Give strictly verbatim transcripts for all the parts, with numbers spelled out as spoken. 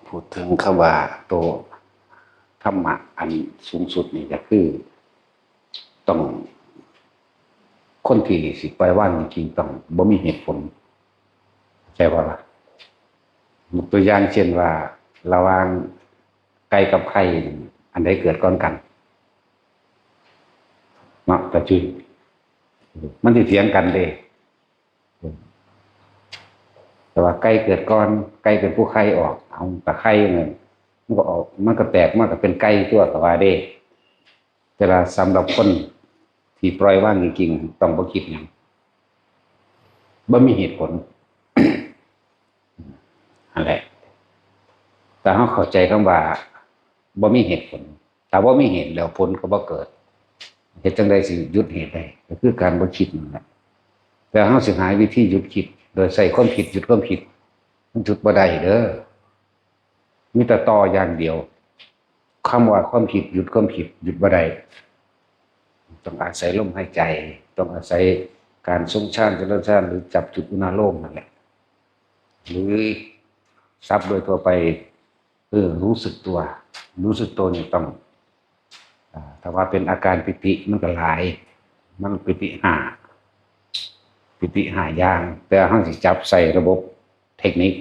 พูดถึงคำว่าตัวธรรมะอันสูงสุดนี่ก็คือ ต้อง คนที่สิปล่อยวางจริงๆต้องบ่มีเหตุผล ใช่ป่ะล่ะ? ยกตัวอย่างเช่นว่า ระหว่างไก่กับไข่ อันใดเกิดก่อนกัน เนาะ ตาจุ้ย มันสิเถียงกันเด้ แต่ว่าไก่เกิดก่อน ไก่เป็นผู้ไข่ออก เอาตะไคร่นั่น มันก็ออก มันก็แตก มันก็เป็นไก่ตัวก็ว่าเด้ แต่ว่าสำหรับคนที่ปล่อยวางจริงๆ ต้องบ่คิดหยัง บ่มีเหตุผล นั่นแหละ แต่เราเข้าใจคำว่า บ่มีเหตุผล ถ้าบ่มีเหตุแล้วผลก็บ่เกิด เฮ็ดจั่งใดสิหยุดเหตุได้ ก็คือการบ่คิดนั่นแหละ แต่เราสิหาวิธีหยุดคิด โดยใช้ความคิดหยุดความคิด มันหยุดบ่ได้เด้อ มีแต่ต่ออย่างเดียว คำว่าความคิดหยุดความคิดหยุดบ่ได้ ต้องอาศัยลมหายใจ ต้องอาศัยการทรงฌานเจริญฌาน หรือจับจุดอุณาโลมนั่นแหละ หรือศัพท์โดยทั่วไป เออ รู้สึกตัว รู้สึกตัวนี่ต้อง อ่า ถ้าว่าเป็นอาการปิติมันก็หลาย มันปิติห้า ปิติห้าอย่าง แต่เราสิจับใส่ระบบเทคนิค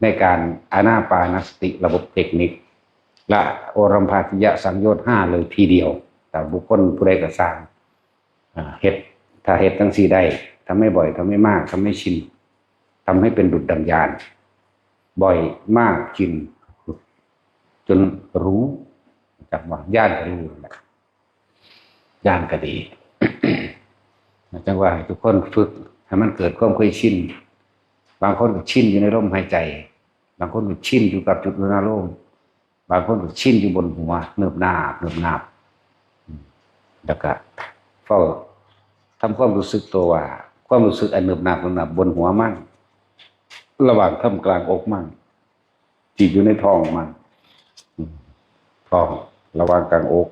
ในการอานาปานสติระบบเทคนิค ละโอรัมภากิยสังโยชน์ห้าเลยทีเดียว แต่บุคคลผู้ใดก็สร้าง อ่า เฮ็ด ถ้าเฮ็ดจั่งซี้ได้ ทำให้บ่อย ทำให้มาก ทำให้ชิน ทำให้เป็นดุจดังญาณ บ่อยมากชิน จนรู้ จักว่าญาณก็รู้นั่นแหละ ญาณก็ดี จังว่าให้ทุกคนฝึกให้มันเกิดความเคยชิน บางคนก็ชินอยู่ในลมหายใจ บางคนก็ชินอยู่กับจุดอุณาโลม บางคนก็ชินอยู่บนหัว เนิบนาบ เนิบนาบ อืม แล้วก็เฝ้าทำความรู้สึกตัวว่า ความรู้สึกอันเนิบนาบ เนิบนาบบนหัวมั่ง ระหว่างท่ามกลางอกมั่ง ที่อยู่ในท้องมั่ง อืม ท้อง ระหว่างกลางอก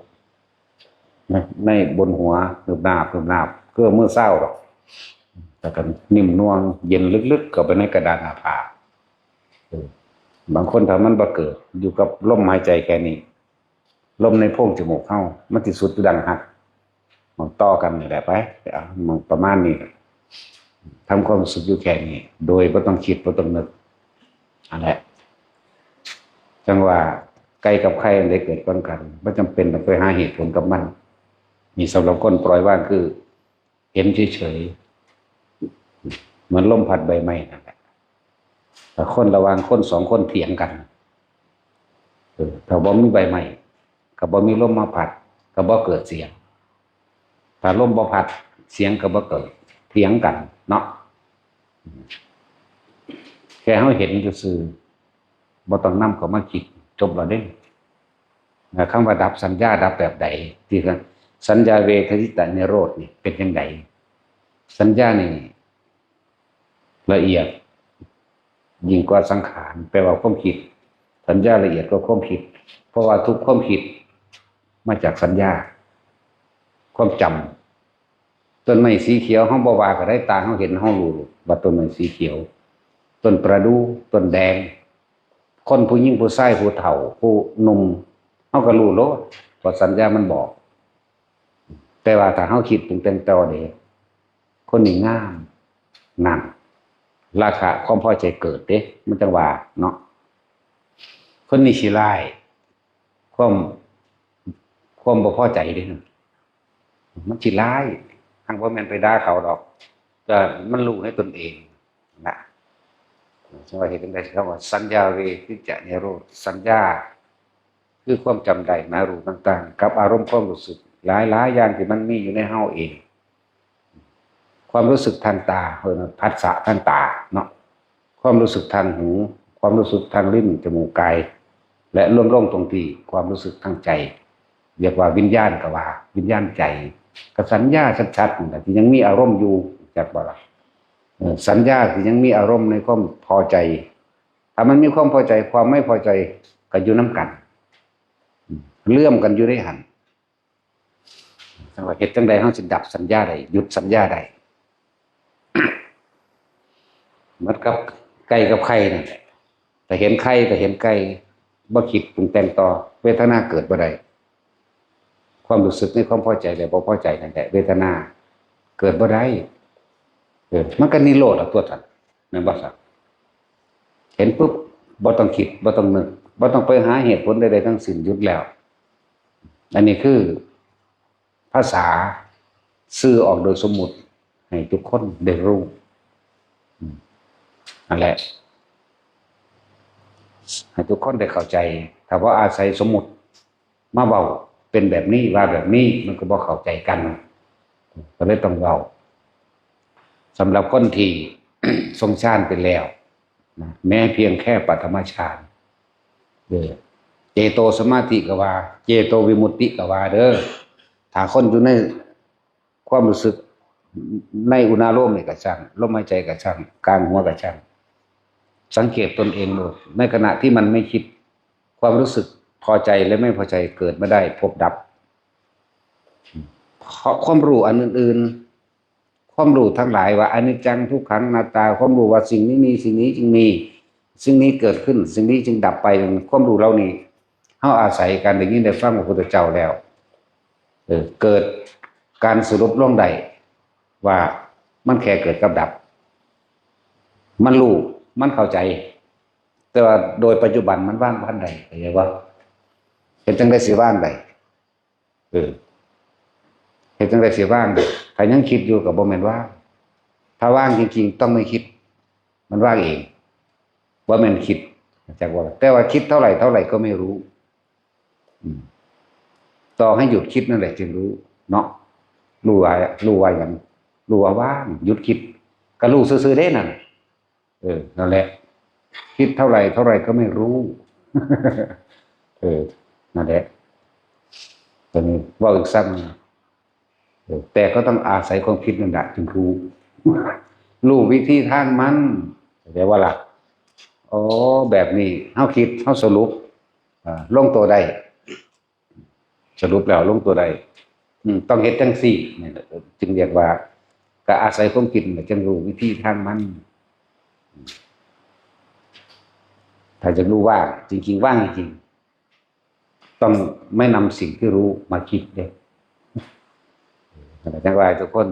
ใน ในบนหัว เนิบนาบ เนิบนาบ คือมื้อเช้าดอก แล้วก็นิ่มนวล เย็นลึกๆ เข้าไปในกระดานหน้าผาก เออ บางคนถ้ามันบ่เกิด อยู่กับลมหายใจแค่นี้ ลมในโพรงจมูกเฮา มันสิสุดอยู่ดังหัก มันต่อกันนี่แหละไป เอา มันประมาณนี้ ทำความรู้สึกอยู่แค่นี้ โดยบ่ต้องคิด บ่ต้องนึก อันแหละ จังว่าไก่กับไข่อันใดเกิดก่อนกัน บ่จำเป็นต้องไปหาเหตุผลกับมัน นี่สำหรับคนปล่อยวางคือ เห็นเฉยๆ เหมือนลมพัดใบไม้นั่นแหละ แต่คนระหว่างคนสองคนเถียงกัน เออ ถ้าบ่มีใบไม้ ก็บ่มีลมมาพัด ก็บ่เกิดเสียง ถ้าลมบ่พัด เสียงก็บ่เกิด เถียงกันเนาะ แค่เราเห็นซื่อๆ บ่ต้องนำเข้ามาคิด จบแล้วเด้ นะ คำว่าดับสัญญาดับแบบใด ที่ว่าสัญญาเวทยิตานิโรธนี่เป็นจั่งใด สัญญานี่ละเอียดยิ่งกว่าสังขาร แปลว่าความคิด สัญญาละเอียดกว่าความคิด เพราะว่าทุกความคิดมาจากสัญญา ความจำ ต้นไม้สีเขียว เราบ่ว่าก็ได้ ตาเราเห็น เรารู้ว่าต้นไม้สีเขียว ต้นประดู่ ต้นแดง คนผู้หญิงผู้ชาย ผู้เฒ่า ผู้หนุ่ม เราก็รู้โลด เพราะสัญญามันบอก แต่ว่าถ้าเราคิดปรุงแต่งต่อเด้ คนนี้งาม นั่น ราคะความพอใจเกิดเด้ มันจังว่าเนาะ คนนี้ขี้ร้าย ความ ความบ่พอใจเด้ มันขี้ร้าย หากบ่แม่นไปด่าเขาดอก แต่มันรู้ในตนเองนะ จังว่าเฮ็ดจั่งใด๋ คำว่าสัญญาเวทิจจะนิโรธ สัญญา คือความจำได้หมายรู้ต่างๆ กับอารมณ์ความรู้สึกหลายๆ อย่างที่มันมีอยู่ในเราเอง ความรู้สึกทางตา เอิ้นว่าผัสสะทางตาเนาะ ความรู้สึกทางหู ความรู้สึกทางลิ้น จมูก กาย และรวมลงตรงที่ความรู้สึกทางใจ เรียกว่าวิญญาณก็ว่า วิญญาณใจ ก็สัญญาชัดๆ นั่นแหละ ที่ยังมีอารมณ์อยู่ จักบ่ล่ะ เออ สัญญาที่ยังมีอารมณ์ในความพอใจ ถ้ามันมีความพอใจ ความไม่พอใจก็อยู่นำกัน เลื่อมกันอยู่ในหั่น จังว่าเฮ็ดจั่งใด๋เราสิดับสัญญาได้ หยุดสัญญาได้ เหมือนกับไก่กับไข่นั่นแหละ ถ้าเห็นไข่ก็เห็นไก่ บ่คิดปรุงแต่งต่อ เวทนาเกิดบ่ได้ ความรู้สึกในความพอใจและบ่พอใจนั่นแหละ เวทนาเกิดบ่ได้ เออ มันก็นิโรธละตัวท่าน แม่นบ่ครับ เห็นปุ๊บ บ่ต้องคิด บ่ต้องนึก บ่ต้องไปหาเหตุผลใดๆทั้งสิ้น หยุดแล้ว อันนี้คือภาษาสื่อออกโดยสมมุติ ให้ทุกคนได้รู้ อืม นั่นแหละ ให้ทุกคนได้เข้าใจ ถ้าบ่อาศัยสมมุติมาเว้า เป็นแบบนี้ ว่าแบบนี้ มันก็บ่เข้าใจกัน ก็เลยต้องเว้า สำหรับคนที่ ทรงฌานไปแล้วนะ แม้เพียงแค่ปฐมฌาน เด้อ เจโตสมาธิก็ว่า เจโตวิมุตติก็ว่าเด้อ ถ้าคนอยู่ในความรู้สึก ในอุณาโลมนี่ก็ช่าง ลมหายใจก็ช่าง กลางหัวก็ช่าง สังเกตตนเองดู ในขณะที่มันไม่คิด ความรู้สึกพอใจและไม่พอใจเกิดไม่ได้ พบดับ เพราะความรู้อันอื่นๆ ความรู้ทั้งหลายว่าอนิจจัง ทุกขัง อนัตตา ความรู้ว่าสิ่งนี้มี สิ่งนี้จึงมี สิ่งนี้เกิดขึ้น สิ่งนี้จึงดับไป ความรู้เหล่านี้ เฮาอาศัยการได้ยินได้ฟังพระพุทธเจ้าแล้ว เออ เกิดการสรุปลงได้ว่ามันแค่เกิดกับดับ มันรู้ มันเข้าใจ แต่ว่าโดยปัจจุบันมันวางบ่ทันได้ เข้าใจบ่ เฮ็ดจั่งใดสิวางได้ เออ เฮ็ดจั่งใดสิวางได้ ถ้ายังคิดอยู่ก็บ่แม่นวาง ถ้าวางจริงๆ ต้องไม่คิด มันวางเอง บ่แม่นคิด จักว่า แต่ว่าคิดเท่าไหร่เท่าไหร่ก็ไม่รู้ อืม ต่อให้หยุดคิดนั่นแหละจึงรู้ เนาะ รู้ว่า รู้ว่าหยัง รู้ว่าว่าง หยุดคิด ก็รู้ซื่อๆเด้นั่น เออ นั่นแหละ คิดเท่าไหร่เท่าไหร่ก็ไม่รู้ เออ นั่นแหละ ตอนนี้เว้าอีกซ้ำ เออ แต่ก็ต้องอาศัยความคิดนั่นแหละจึงรู้ รู้วิธีทางมัน เข้าใจบ่ล่ะ อ๋อ แบบนี้ เฮาคิด เฮาสรุป อ่า ลงตัวได้ สรุปแล้วลงตัวได้ อืม ต้องเฮ็ดจั่งซี้ นี่แหละ จึงเรียกว่า ก็อาศัยความคิดนี่แหละ จึงรู้วิธีทางมัน ถ้าจะรู้ว่าง จริงๆ ว่างจริงๆ ต้องไม่นำสิ่งที่รู้มาคิดเด้ จั่งว่าทุกคน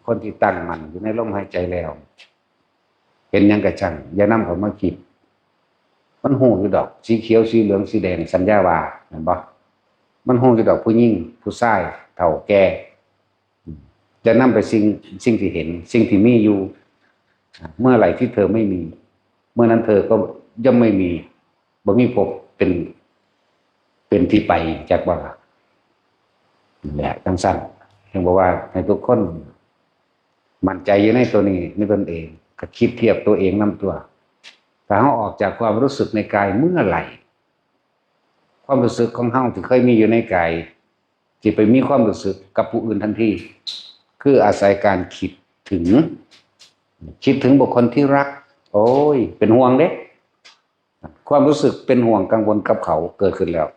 คนที่ตั้งมั่นอยู่ในลมหายใจแล้ว เห็นหยังก็ช่าง อย่านำเข้ามาคิด มันฮู้อยู่ดอก สีเขียว สีเหลือง สีแดง สัญญาว่า แม่นบ่ มันฮู้อยู่ดอก ผู้หญิง ผู้ชาย เฒ่า แก่ อืม อย่านำไปสิ่ง สิ่งที่เห็น สิ่งที่มีอยู่ เมื่อไหร่ที่เธอไม่มี เมื่อนั้นเธอก็ย่อมไม่มี บ่มีภพเป็น เป็นที่ไป จักบ่ล่ะ นั่นแหละ จั่งซั้น ถึงบอกว่าให้ทุกคนมั่นใจอยู่ในตัวนี้ ในตนเอง ก็คิดเทียบตัวเองนำตัว ถ้าเฮาออกจากความรู้สึกในกายเมื่อไหร่ ความรู้สึกของเฮาที่เคยมีอยู่ในกาย สิไปมีความรู้สึกกับผู้อื่นทันที คืออาศัยการคิดถึง คิดถึงบุคคลที่รัก โอ้ย เป็นห่วงเด้ ความรู้สึกเป็นห่วงกังวลกับเขาเกิดขึ้นแล้ว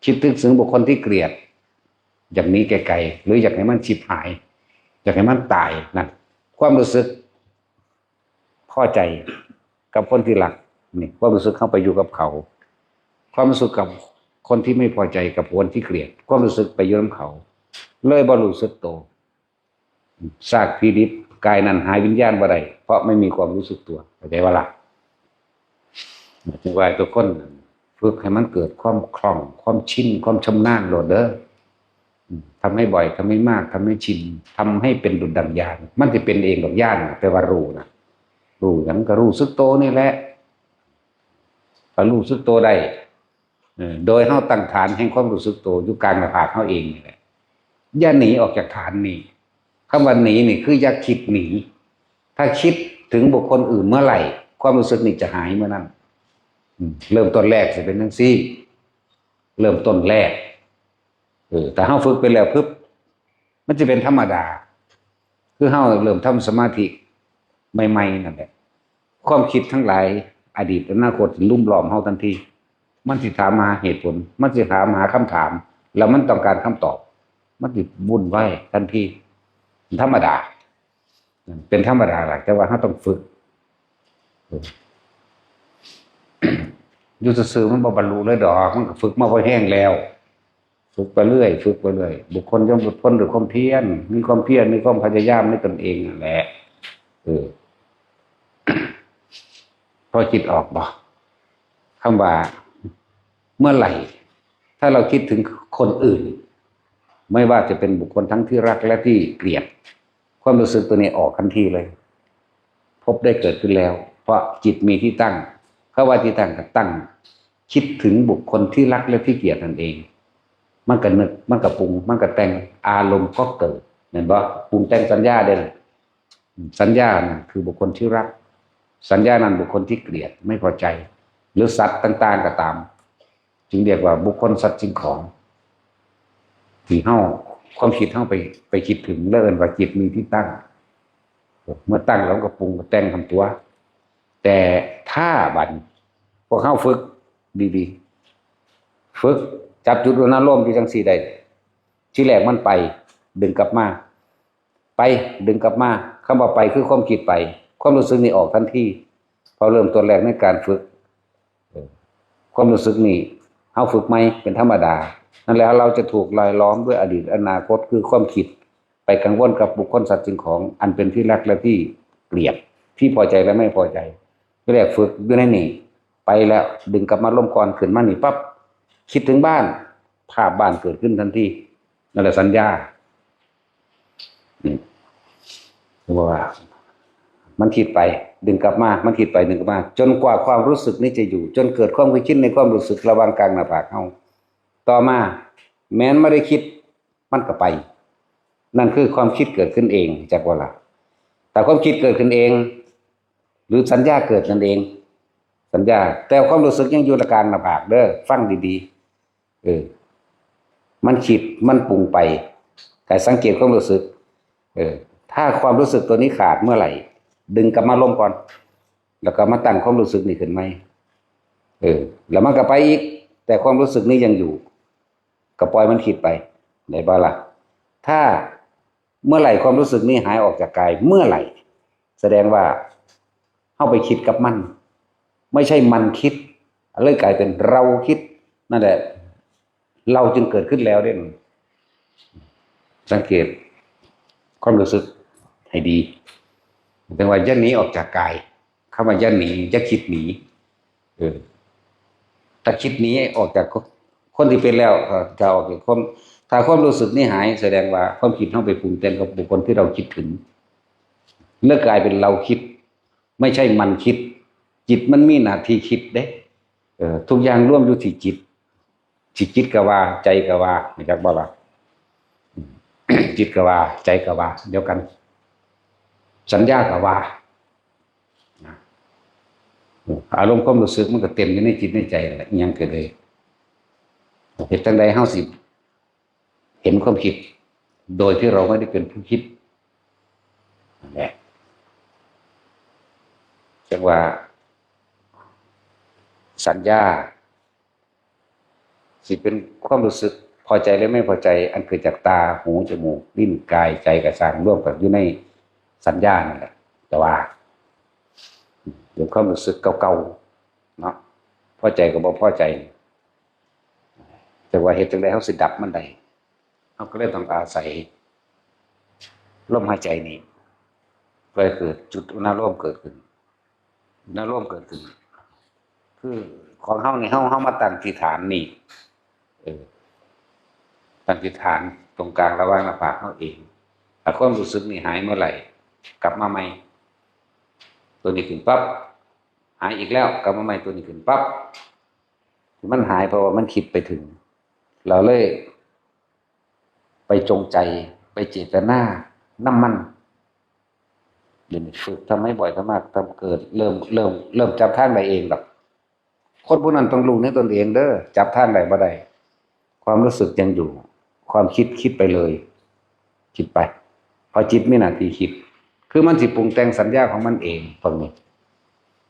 คิดถึงบุคคลที่เกลียด อยากหนีไกลๆ หรืออยากให้มันฉิบหาย อยากให้มันตาย นั่น ความรู้สึกพอใจกับคนที่รัก นี่ ความรู้สึกเข้าไปอยู่กับเขา ความรู้สึกกับคนที่ไม่พอใจกับคนที่เกลียด ความรู้สึกไปอยู่นำเขา เลยบ่รู้สึกโต ซากผีดิบกายนั้นหายวิญญาณบ่ได้ เพราะไม่มีความรู้สึกตัว เข้าใจบ่ล่ะ จึงว่าให้ทุกคนฝึกให้มันเกิดความคล่อง ความชิน ความชำนาญโลดเด้อ อืม ทำให้บ่อย ทำให้มาก ทำให้ชิน ทำให้เป็นดุจดั่งญาณ มันสิเป็นเองดอกญาณน่ะ แปลว่ารู้น่ะ รู้หยังก็รู้สึกโตนี่แหละ ก็รู้สึกโตได้ เออ โดยเฮาตั้งฐานแห่งความรู้สึกโตอยู่กลางหน้าผากเฮาเองนี่แหละ อย่าหนีออกจากฐานนี้ คำว่าหนีนี่คืออย่าคิดหนี ถ้าคิดถึงบุคคลอื่นเมื่อไหร่ ความรู้สึกนี่จะหายเมื่อนั้น อืม เริ่มต้นแรกสิเป็นจั่งซี้ เริ่มต้นแรก เออ ถ้าเฮาฝึกไปแล้วปึ๊บ มันจะเป็นธรรมดา คือเฮาเริ่มทำสมาธิใหม่ๆนั่นแหละ ความคิดทั้งหลาย อดีต อนาคต ลุ่มล้อมเฮาทันที มันสิถามหาเหตุผล มันสิถามหาคำถาม แล้วมันต้องการคำตอบ มันสิวุ่นวายทันที ธรรมดา เป็นธรรมดาล่ะ แต่ว่าเฮาต้องฝึก เออ อยู่ซื่อๆมันบ่บรรลุเลยดอก มันก็ฝึกมาพอแห้งแล้ว ฝึกไปเรื่อย ฝึกไปเรื่อย บุคคลย่อมหลุดพ้นด้วยความเพียร มีความเพียร มีความพยายามในตนเองนั่นแหละ เออ พอคิดออกบ่ คำว่า เมื่อไหร่ ถ้าเราคิดถึงคนอื่น ไม่ว่าจะเป็นบุคคลทั้งที่รักและที่เกลียด ความรู้สึกตัวนี้ออกทันทีเลย ภพได้เกิดขึ้นแล้ว เพราะจิตมีที่ตั้ง เขาว่าที่ตั้งก็ตั้ง คิดถึงบุคคลที่รักและที่เกลียดนั่นเอง มันก็นึก มันก็ปรุง มันก็แต่ง อารมณ์ก็เกิด เห็นบ่ ปรุงแต่งสัญญาเด้อ สัญญานั่นคือบุคคลที่รัก สัญญานั้นบุคคลที่เกลียด ไม่พอใจ หรือสัตว์ต่างๆก็ตาม จึงเรียกว่าบุคคล สัตว์ สิ่งของ ที่เฮา ความคิดเฮาไป ไปคิดถึง แล้วเอิ้นว่าจิตมีที่ตั้ง เมื่อตั้งแล้วก็ปรุงแต่งทำตัว แต่ถ้าบัดพวกเฮาฝึกดีๆ ฝึกจับจุดอุณาโลมที่จังซี่ได้ ทีแรกมันไป ดึงกลับมา ไป ดึงกลับมา คำว่าไปคือความคิดไป ความรู้สึกนี่ออกทันที พอเริ่มต้นแรกในการฝึก เออ ความรู้สึกนี่ เฮาฝึกใหม่เป็นธรรมดา นั่นแหละ เราจะถูกหล่อหลอมด้วยอดีตอนาคต คือความคิด ไปกังวลกับบุคคล สัตว์ สิ่งของ อันเป็นที่รักและที่เกลียด ที่พอใจและไม่พอใจ ทีแรกฝึกอยู่ในนี่ ไปแล้ว ดึงกลับมาลมก่อน ขึ้นมานี่ปั๊บ คิดถึงบ้าน ภาพบ้านเกิดขึ้นทันที นั่นแหละสัญญา อืม ว่า มันคิดไป ดึงกลับมา มันคิดไป ดึงกลับมา จนกว่าความรู้สึกนี้จะอยู่ จนเกิดความเคยชินในความรู้สึกระหว่างกลางหน้าผากเฮา ต่อมา แม้นไม่ได้คิด มันก็ไป นั่นคือความคิดเกิดขึ้นเอง จักว่าล่ะ แต่ความคิดเกิดขึ้นเอง หรือสัญญาเกิดนั่นเอง สัญญา แต่ความรู้สึกยังอยู่ระหว่างกลางหน้าผากเด้อ ฟังดีๆ เออ มันคิด มันปรุงไป กายสังเกตความรู้สึก เออ ถ้าความรู้สึกตัวนี้ขาดเมื่อไหร่ ดึงกลับมาลมก่อน แล้วก็มาตั้งความรู้สึกนี้ขึ้นใหม่ เออ แล้วมันก็ไปอีก แต่ความรู้สึกนี้ยังอยู่ ก็ปล่อยมันคิดไป ได้บ่ล่ะ ถ้าเมื่อไหร่ความรู้สึกนี้หายออกจากกาย เมื่อไหร่ แสดงว่าเฮาไปคิดกับมัน ไม่ใช่มันคิด เลยกลายเป็นเราคิด นั่นแหละ เราจึงเกิดขึ้นแล้วเด้ สังเกตความรู้สึกให้ดี ถึงว่าอย่าหนีออกจากกาย คำว่าอย่าหนี อย่าคิดหนี เออ ถ้าคิดหนีออกจากคนที่เป็นแล้ว เอ่อ จะออกจากความ ถ้าความรู้สึกนี้หาย แสดงว่าความคิดเฮาไปปรุงแต่งกับบุคคลที่เราคิดถึง แล้วกลายเป็นเราคิด ไม่ใช่มันคิด จิตมันมีหน้าที่คิดเด้ เออ ทุกอย่างรวมอยู่ที่จิต สิจิตก็ว่า ใจก็ว่า รู้จักบ่ล่ะ จิตก็ว่า ใจก็ว่า เดียวกัน สัญญาก็ว่า นะ อารมณ์ความรู้สึกมันก็เต็มอยู่ในจิตในใจนั่นแหละ อิหยังก็เลย เฮ็ดจั่งใดเฮาสิเห็นความคิด โดยที่เราไม่ได้เป็นผู้คิด นั่นแหละ จั่งว่า สัญญา สิเป็นความรู้สึกพอใจหรือไม่พอใจ อันเกิดจากตา หู จมูก ลิ้น กาย ใจ ก็ซ่าง รวมกันอยู่ในสัญญานั่นแหละ แต่ว่า เป็นความรู้สึกเก่าๆ เนาะ พอใจกับบ่พอใจ แต่ว่าเฮ็ดจั่งใดเฮาสิดับมันได้ เฮาก็เลยต้องอาศัยลมหายใจนี้ เพื่อให้เกิดจุดอุณาโลมเกิดขึ้น อุณาโลมเกิดขึ้น คือของเฮานี่ เฮา เฮามาตั้งที่ฐานนี่ เออ ตั้งที่ฐานตรงกลางระหว่างหน้าผากเฮาเอง ถ้าความรู้สึกนี่หายเมื่อไหร่ กลับมาใหม่ ตัวนี้ขึ้นปั๊บ หายอีกแล้ว กลับมาใหม่ ตัวนี้ขึ้นปั๊บ มันหายเพราะว่ามันคิดไปถึง เราเลยไปจงใจ ไปเจตนานำมัน เดี๋ยวนี้ฝึกทำให้บ่อย ทำมาก ทำเกิด เริ่ม เริ่ม เริ่มจับทางได้เองดอก คนผู้นั้นต้องรู้ในตนเองเด้อ จับทางได้บ่ได้ ความรู้สึกยังอยู่ ความคิดคิดไปเลย คิดไป เพราะจิตมีหน้าที่คิด คือมันสิปรุงแต่งสัญญาของมันเอง พวกนี้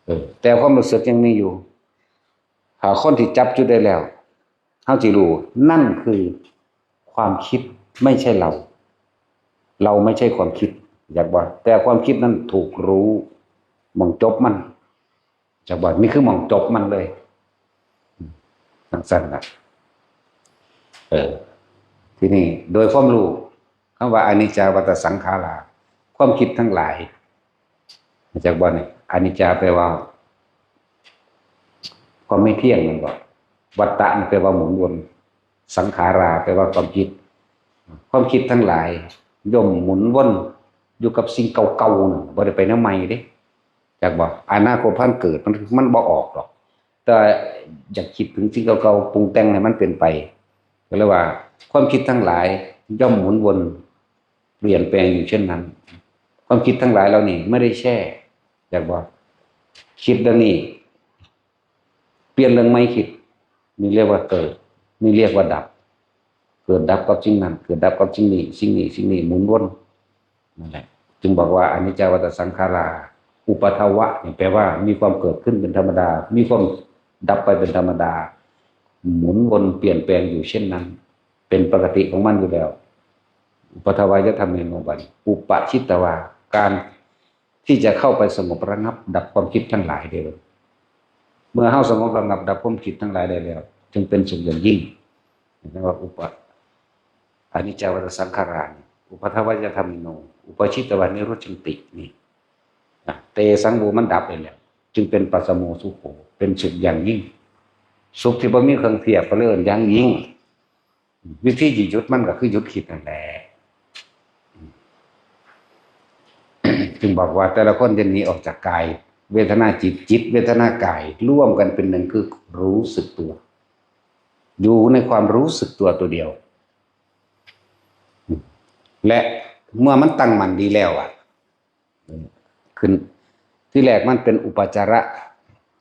เออ แต่ความรู้สึกยังมีอยู่ ถ้าคนที่จับจุดได้แล้ว เฮาสิรู้ นั่นคือความคิด ไม่ใช่เรา เราไม่ใช่ความคิด อยากบอก แต่ความคิดนั้นถูกรู้ หม่องจบมัน อยากบอก นี่คือหม่องจบมันเลย จั่งซั่นล่ะ เออ ทีนี้โดยความรู้ คำว่าอนิจจาวัตตสังขารา ความคิดทั้งหลาย จากบ่นี่ อนิจจาแปลว่า ความไม่เที่ยง แม่นบ่ วัตตะนี่แปลว่าหมุนวน สังขาราแปลว่าความคิด ความคิดทั้งหลายย่อมหมุนวนอยู่กับสิ่งเก่าๆนั่น บ่ได้ไปแนวใหม่เด้ จากบ่ อนาคตพันเกิด มัน มันบ่ออกดอก แต่อยากคิดถึงสิ่งเก่าๆ ปรุงแต่งให้มันเป็นไป ก็เรียกว่า ความคิดทั้งหลายย่อมหมุนวน เปลี่ยนแปลงอยู่เช่นนั้น ความคิดทั้งหลายเหล่านี้ไม่ได้แช่ จากบ่ คิดเรื่องนี้ เปลี่ยนเรื่องใหม่คิด นี่เรียกว่าเกิด นี่เรียกว่าดับ เกิดดับกับสิ่งนั้น เกิดดับกับสิ่งนี้ สิ่งนี้ สิ่งนี้ หมุนวน นั่นแหละ จึงบอกว่าอนิจจาวัตตสังขารา อุปัทวะนี่แปลว่ามีความเกิดขึ้นเป็นธรรมดา มีความดับไปเป็นธรรมดา หมุนวนเปลี่ยนแปลงอยู่เช่นนั้น เป็นปกติของมันอยู่แล้ว อุปัทวายธรรมเมโน บัดนี้ อุปะชิตวา การที่จะเข้าไปสงบระงับดับความคิดทั้งหลายได้เลย เมื่อเฮาสงบระงับดับความคิดทั้งหลายได้แล้ว จึงเป็นสุขอย่างยิ่ง เรียกว่าอุปะ อนิจจาวัตตสังขารานี่ อุปัทวายธรรมเมโน อุปะชิตวานิโรธชันติ นี่นะ เตสัง โว มันดับไปแล้ว จึงเป็นปัสสโมสุโข เป็นสุขอย่างยิ่ง สุขที่บ่มีเครื่องเทียบ ก็เลยเอิ้นอย่างยิ่ง วิธีที่หยุดมันก็คือหยุดคิดนั่นแหละ จึงบอกว่าแต่ละคนจะหนีออกจากกาย เวทนาจิต จิตเวทนากาย ร่วมกันเป็นหนึ่ง คือรู้สึกตัว อยู่ในความรู้สึกตัวตัวเดียว และเมื่อมันตั้งมั่นดีแล้วอะ ขึ้น ที่แรกมันเป็นอุปจาระ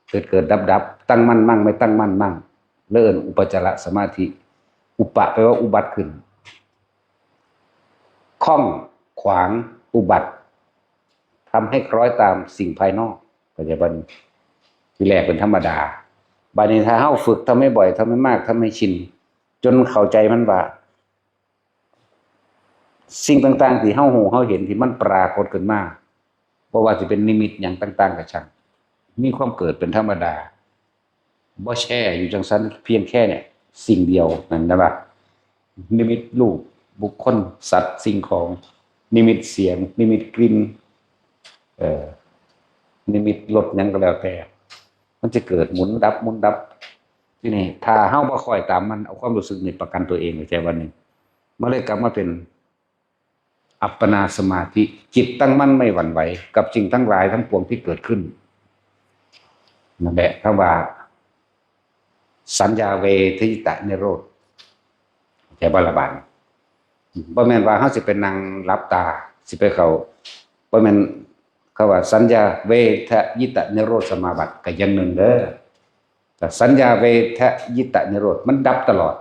เกิดเกิดดับดับ ตั้งมั่นมั่ง ไม่ตั้งมั่นมั่ง เรียกอุปจารสมาธิ อุปะแปลว่าอุบัติขึ้น ข้องขวาง อุบัติ ทำให้คล้อยตามสิ่งภายนอก เข้าใจบ่นี่ ที่แรกเป็นธรรมดา บัดนี้ถ้าเฮาฝึกทำให้บ่อย ทำให้มาก ทำให้ชิน จนเข้าใจมันว่า สิ่งต่างๆที่เฮาฮู้เฮาเห็นที่มันปรากฏขึ้นมา บ่ว่าสิเป็นนิมิตหยังต่างๆก็ช่าง มีความเกิดเป็นธรรมดา บ่แช่อยู่จั่งซั้น เพียงแค่เนี่ย สิ่งเดียวนั่นนะว่า นิมิตรูป บุคคล สัตว์ สิ่งของ นิมิตเสียง นิมิตกลิ่น เอ่อ นิมิตรสหยังก็แล้วแต่ มันจะเกิดหมุนดับ หมุนดับ ทีนี้ถ้าเฮาบ่คอยตามมัน เอาความรู้สึกนี่ประกันตัวเอง เข้าใจบ่นี่ มันเลยกลับมาเป็นอัปปนาสมาธิ จิตตั้งมั่นไม่หวั่นไหวกับสิ่งทั้งหลายทั้งปวงที่เกิดขึ้น นั่นแหละคำว่า สัญญาเวทยิตะนิโรธ เข้าใจบ่ละบาดนี้ บ่แม่นว่าเฮาสิไปนั่งหลับตา สิไปเข้า บ่แม่น คำว่าสัญญาเวทยิตะนิโรธสมาบัติก็อย่างหนึ่งเด้อ แต่สัญญาเวทยิตะนิโรธมันดับตลอด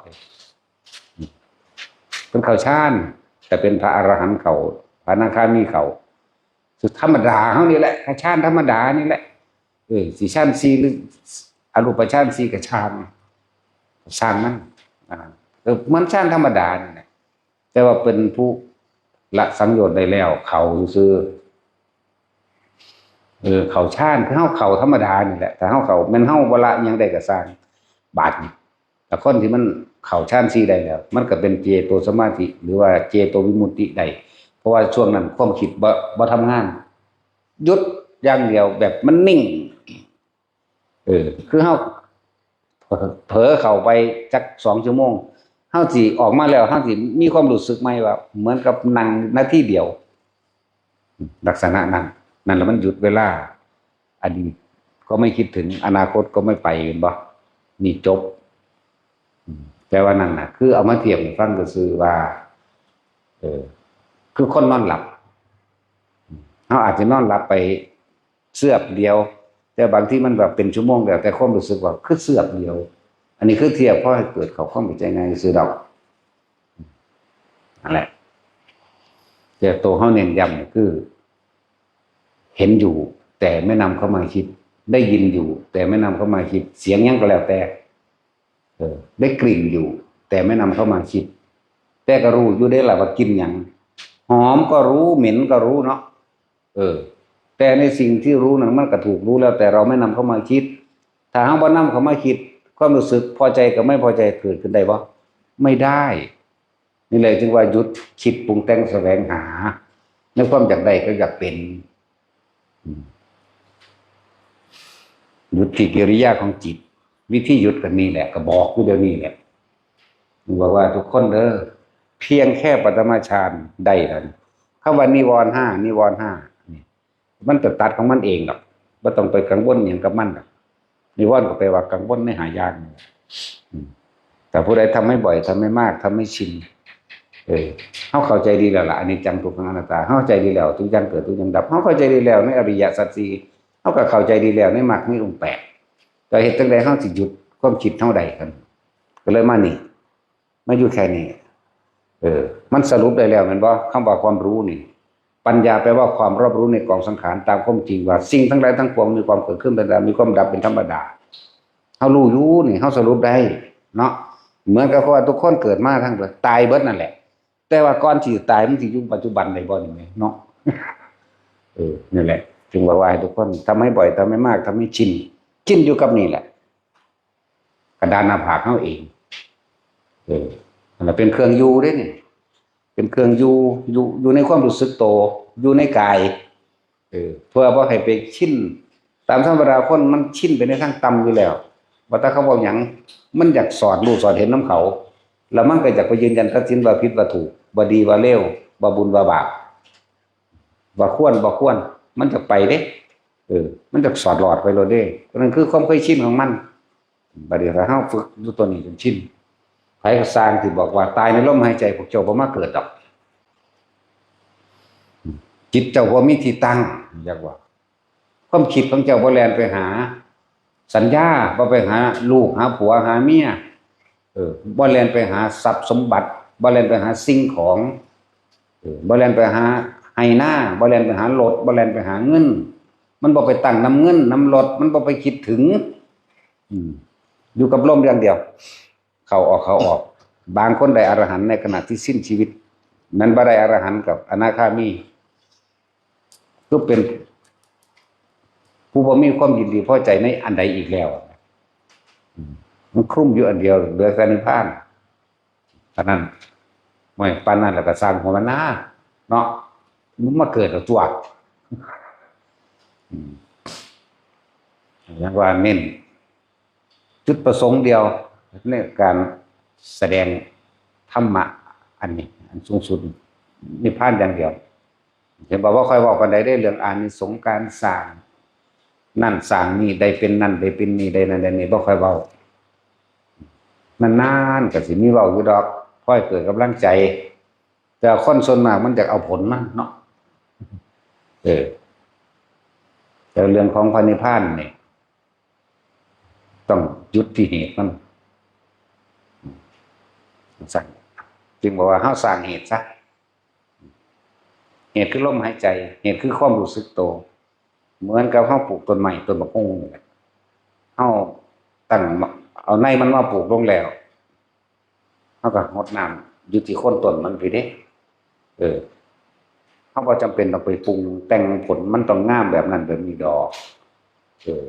เพิ่นเข้าฌาน แต่เป็นพระอรหันต์เข้า พระอนาคามีเข้า คือธรรมดาเฮานี่แหละ ฌานธรรมดานี่แหละ เออ สิฌานสี่หรืออรูปฌานสี่ก็ช่าง ช่างมัน อ่า เออ มันฌานธรรมดานี่แหละ แต่ว่าเป็นผู้ละสังโยชน์ได้แล้ว เข้าซื่อ เออ เข้าฌาน คือเฮาเข้าธรรมดานี่แหละ ถ้าเฮาเข้า แม่นเฮาบ่ละอิหยังได้ก็ช่าง บาดนี้ แต่คนที่มันเข้าฌานสี่ได้แล้ว มันก็เป็นเจโตสมาธิ หรือว่าเจโตวิมุตติได้ เพราะว่าช่วงนั้นความคิดบ่ บ่ทำงาน หยุดอย่างเดียว แบบมันนิ่ง เออ คือเฮาเผลอ เผลอเข้าไปจักสองชั่วโมง เฮาสิออกมาแล้ว เฮาสิมีความรู้สึกใหม่ว่า เหมือนกับนั่งนาทีเดียว ลักษณะนั้น นั่นแหละมันหยุดเวลา อดีตก็ไม่คิดถึง อนาคตก็ไม่ไป เห็นบ่ นี่จบ อืม แต่ว่านั่นน่ะ คือเอามาเทียบให้ฟังซื่อๆว่า เออ คือคนนอนหลับ เฮาอาจจะนอนหลับไปเสือกเดียว แต่บางทีมันแบบเป็นชั่วโมงแล้ว แต่ความรู้สึกว่าคือเสือกเดียว อันนี้คือเทียบพอให้เกิดเข้าความเข้าใจง่ายซื่อดอก นั่นแหละ แต่ตัวเฮาเน้นย้ำนี่คือ เห็นอยู่ แต่ไม่นำเข้ามาคิด ได้ยินอยู่ แต่ไม่นำเข้ามาคิด เสียงหยังก็แล้วแต่ เออ ได้กลิ่นอยู่ แต่ไม่นำเข้ามาคิด แต่ก็รู้อยู่เด้ล่ะว่ากลิ่นหยัง หอมก็รู้ เหม็นก็รู้เนาะ เออ แต่ในสิ่งที่รู้นั้นมันก็ถูกรู้แล้ว แต่เราไม่นำเข้ามาคิด ถ้าเฮาบ่นำเข้ามาคิด ความรู้สึกพอใจกับไม่พอใจเกิดขึ้นได้บ่? ไม่ได้ นี่แหละจึงว่าหยุดคิดปรุงแต่งแสวงหา ในความอยากได้กับอยากเป็น อืม หยุดที่กิริยาของจิต วิธีหยุดก็นี่แหละ ก็บอกอยู่เดี๋ยวนี้แหละ บอกว่าทุกคนเด้อ เพียงแค่ปฐมฌานได้แล้วนี่ คำว่านิวรณ์ห้า นิวรณ์ห้านี่ มันจะตัดของมันเองดอก บ่ต้องไปกังวลหยังกับมันดอก นิวรณ์ก็แปลว่ากังวลในห้าอย่าง อืม แต่ผู้ใดทำให้บ่อย ทำให้มาก ทำให้ชิน เออ เฮาเข้าใจดีแล้วล่ะ อนิจจัง ทุกขัง อนัตตา เฮาเข้าใจดีแล้ว ทุกอย่างเกิด ทุกอย่างดับ เฮาเข้าใจดีแล้วในอริยสัจสี่ เฮาก็เข้าใจดีแล้วในมรรคมีองค์แปด แต่เฮ็ดจั่งใดเฮาสิหยุดความคิดเฮาได้กัน ก็เลยมานี่ มาอยู่แค่นี้ เออ มันสรุปได้แล้วแม่นบ่ คำว่าความรู้นี่ ปัญญาแปลว่าความรอบรู้ในกองสังขารตามความจริงว่าสิ่งทั้งหลายทั้งปวงมีความเกิดขึ้นเป็นธรรมดา มีความดับเป็นธรรมดา เฮารู้อยู่นี่ เฮาสรุปได้เนาะ เหมือนกับว่าทุกคนเกิดมาทั้งเบิด ตายเบิดนั่นแหละ แต่ว่าก่อนที่ตายมันสิอยู่ปัจจุบันได้บ่นี่แหมเนาะ เออ นั่นแหละ จึงว่า ว่าให้ทุกคนทำให้บ่อย ทำให้มาก ทำให้ชิน ชินอยู่กับนี่แหละ กระดานหน้าผากเฮาเอง เออ นั่นแหละเป็นเครื่องอยู่เด้นี่ เป็นเครื่องอยู่ อยู่ อยู่ในความรู้สึกโต อยู่ในกาย เออ เพื่อบ่ให้ไปชิน ตามธรรมดาคนมันชินไปในทางต่ำอยู่แล้ว ว่าแต่เขาเว้าหยัง มันอยากสอดรู้สอดเห็นนำเขา แล้วมันก็อยากไปยืนยันตัดสินว่าผิดว่าถูก ว่าดีว่าเลว ว่าบุญว่าบาป ว่าควรบ่ควร มันจะไปเด้ เออ มันจะสอดหลอดไปโลดเด้ นั่นคือความเคยชินของมัน บัดนี้ถ้าเฮาฝึกอยู่ตัวนี้จนชิน ไผก็ซ่างที่บอกว่าตายในลมหายใจ พวกเจ้าบ่มาเกิดดอก จิตเจ้าบ่มีที่ตั้ง อยากว่า ความคิดของเจ้าบ่แล่นไปหา สัญญา บ่ไปหาลูก หาผัว หาเมีย เออ บ่แล่นไปหาทรัพย์สมบัติ บ่แล่นไปหาสิ่งของ เออ บ่แล่นไปหาไฮ่นา บ่แล่นไปหารถ บ่แล่นไปหาเงิน มันบ่ไปตั้งนำเงินนำรถ มันบ่ไปคิดถึง อืม อยู่กับลมอย่างเดียว เข้าออก เข้าออก บางคนได้อรหันต์ในขณะที่สิ้นชีวิต นั้นบ่ได้อรหันต์กับอนาคามี คือเป็นผู้บ่มีความยินดีพอใจในอันใดอีกแล้ว อืม มันคลุมอยู่อันเดียว เหลือแต่นิพพาน ปานนั้น ไม่ปานนั้นแล้วก็สร้างหัวมันหน้า เนาะ มันมาเกิดกับตัว อืม อย่างว่าเน้น จุดประสงค์เดียวในการแสดงธรรมะอันนี้ อันสูงสุด นิพพานอย่างเดียว เห็นบอกว่าค่อยเว้าปานใดเด้ เรื่องอานิสงส์การสร้างนั่นสร้างนี่ ได้เป็นนั่น ได้เป็นนี่ ได้นั่น ได้นี่ บ่ค่อยเว้า นานๆ ก็สิมีเว้าอยู่ดอก ค่อยเกิดกำลังใจ แต่คนส่วนมากมันอยากเอาผลมันเนาะ เออ แต่เรื่องของพระนิพพานนี่ ต้องหยุดที่เหตุมัน สั่ง จึงบอกว่าเฮาสร้างเหตุซะ เหตุคือลมหายใจ เหตุคือความรู้สึกโต เหมือนกับเฮาปลูกต้นไม้ ต้นบักฮุ่งนี่แหละ เฮาตั้ง เอาในมันมาปลูกลงแล้ว เฮาก็รดน้ำอยู่ที่โคนต้นมันพี้เด้ เออ เฮาบ่จำเป็นต้องไปปรุงแต่งผลมันต้องงามแบบนั้นแบบนี้ดอก เออ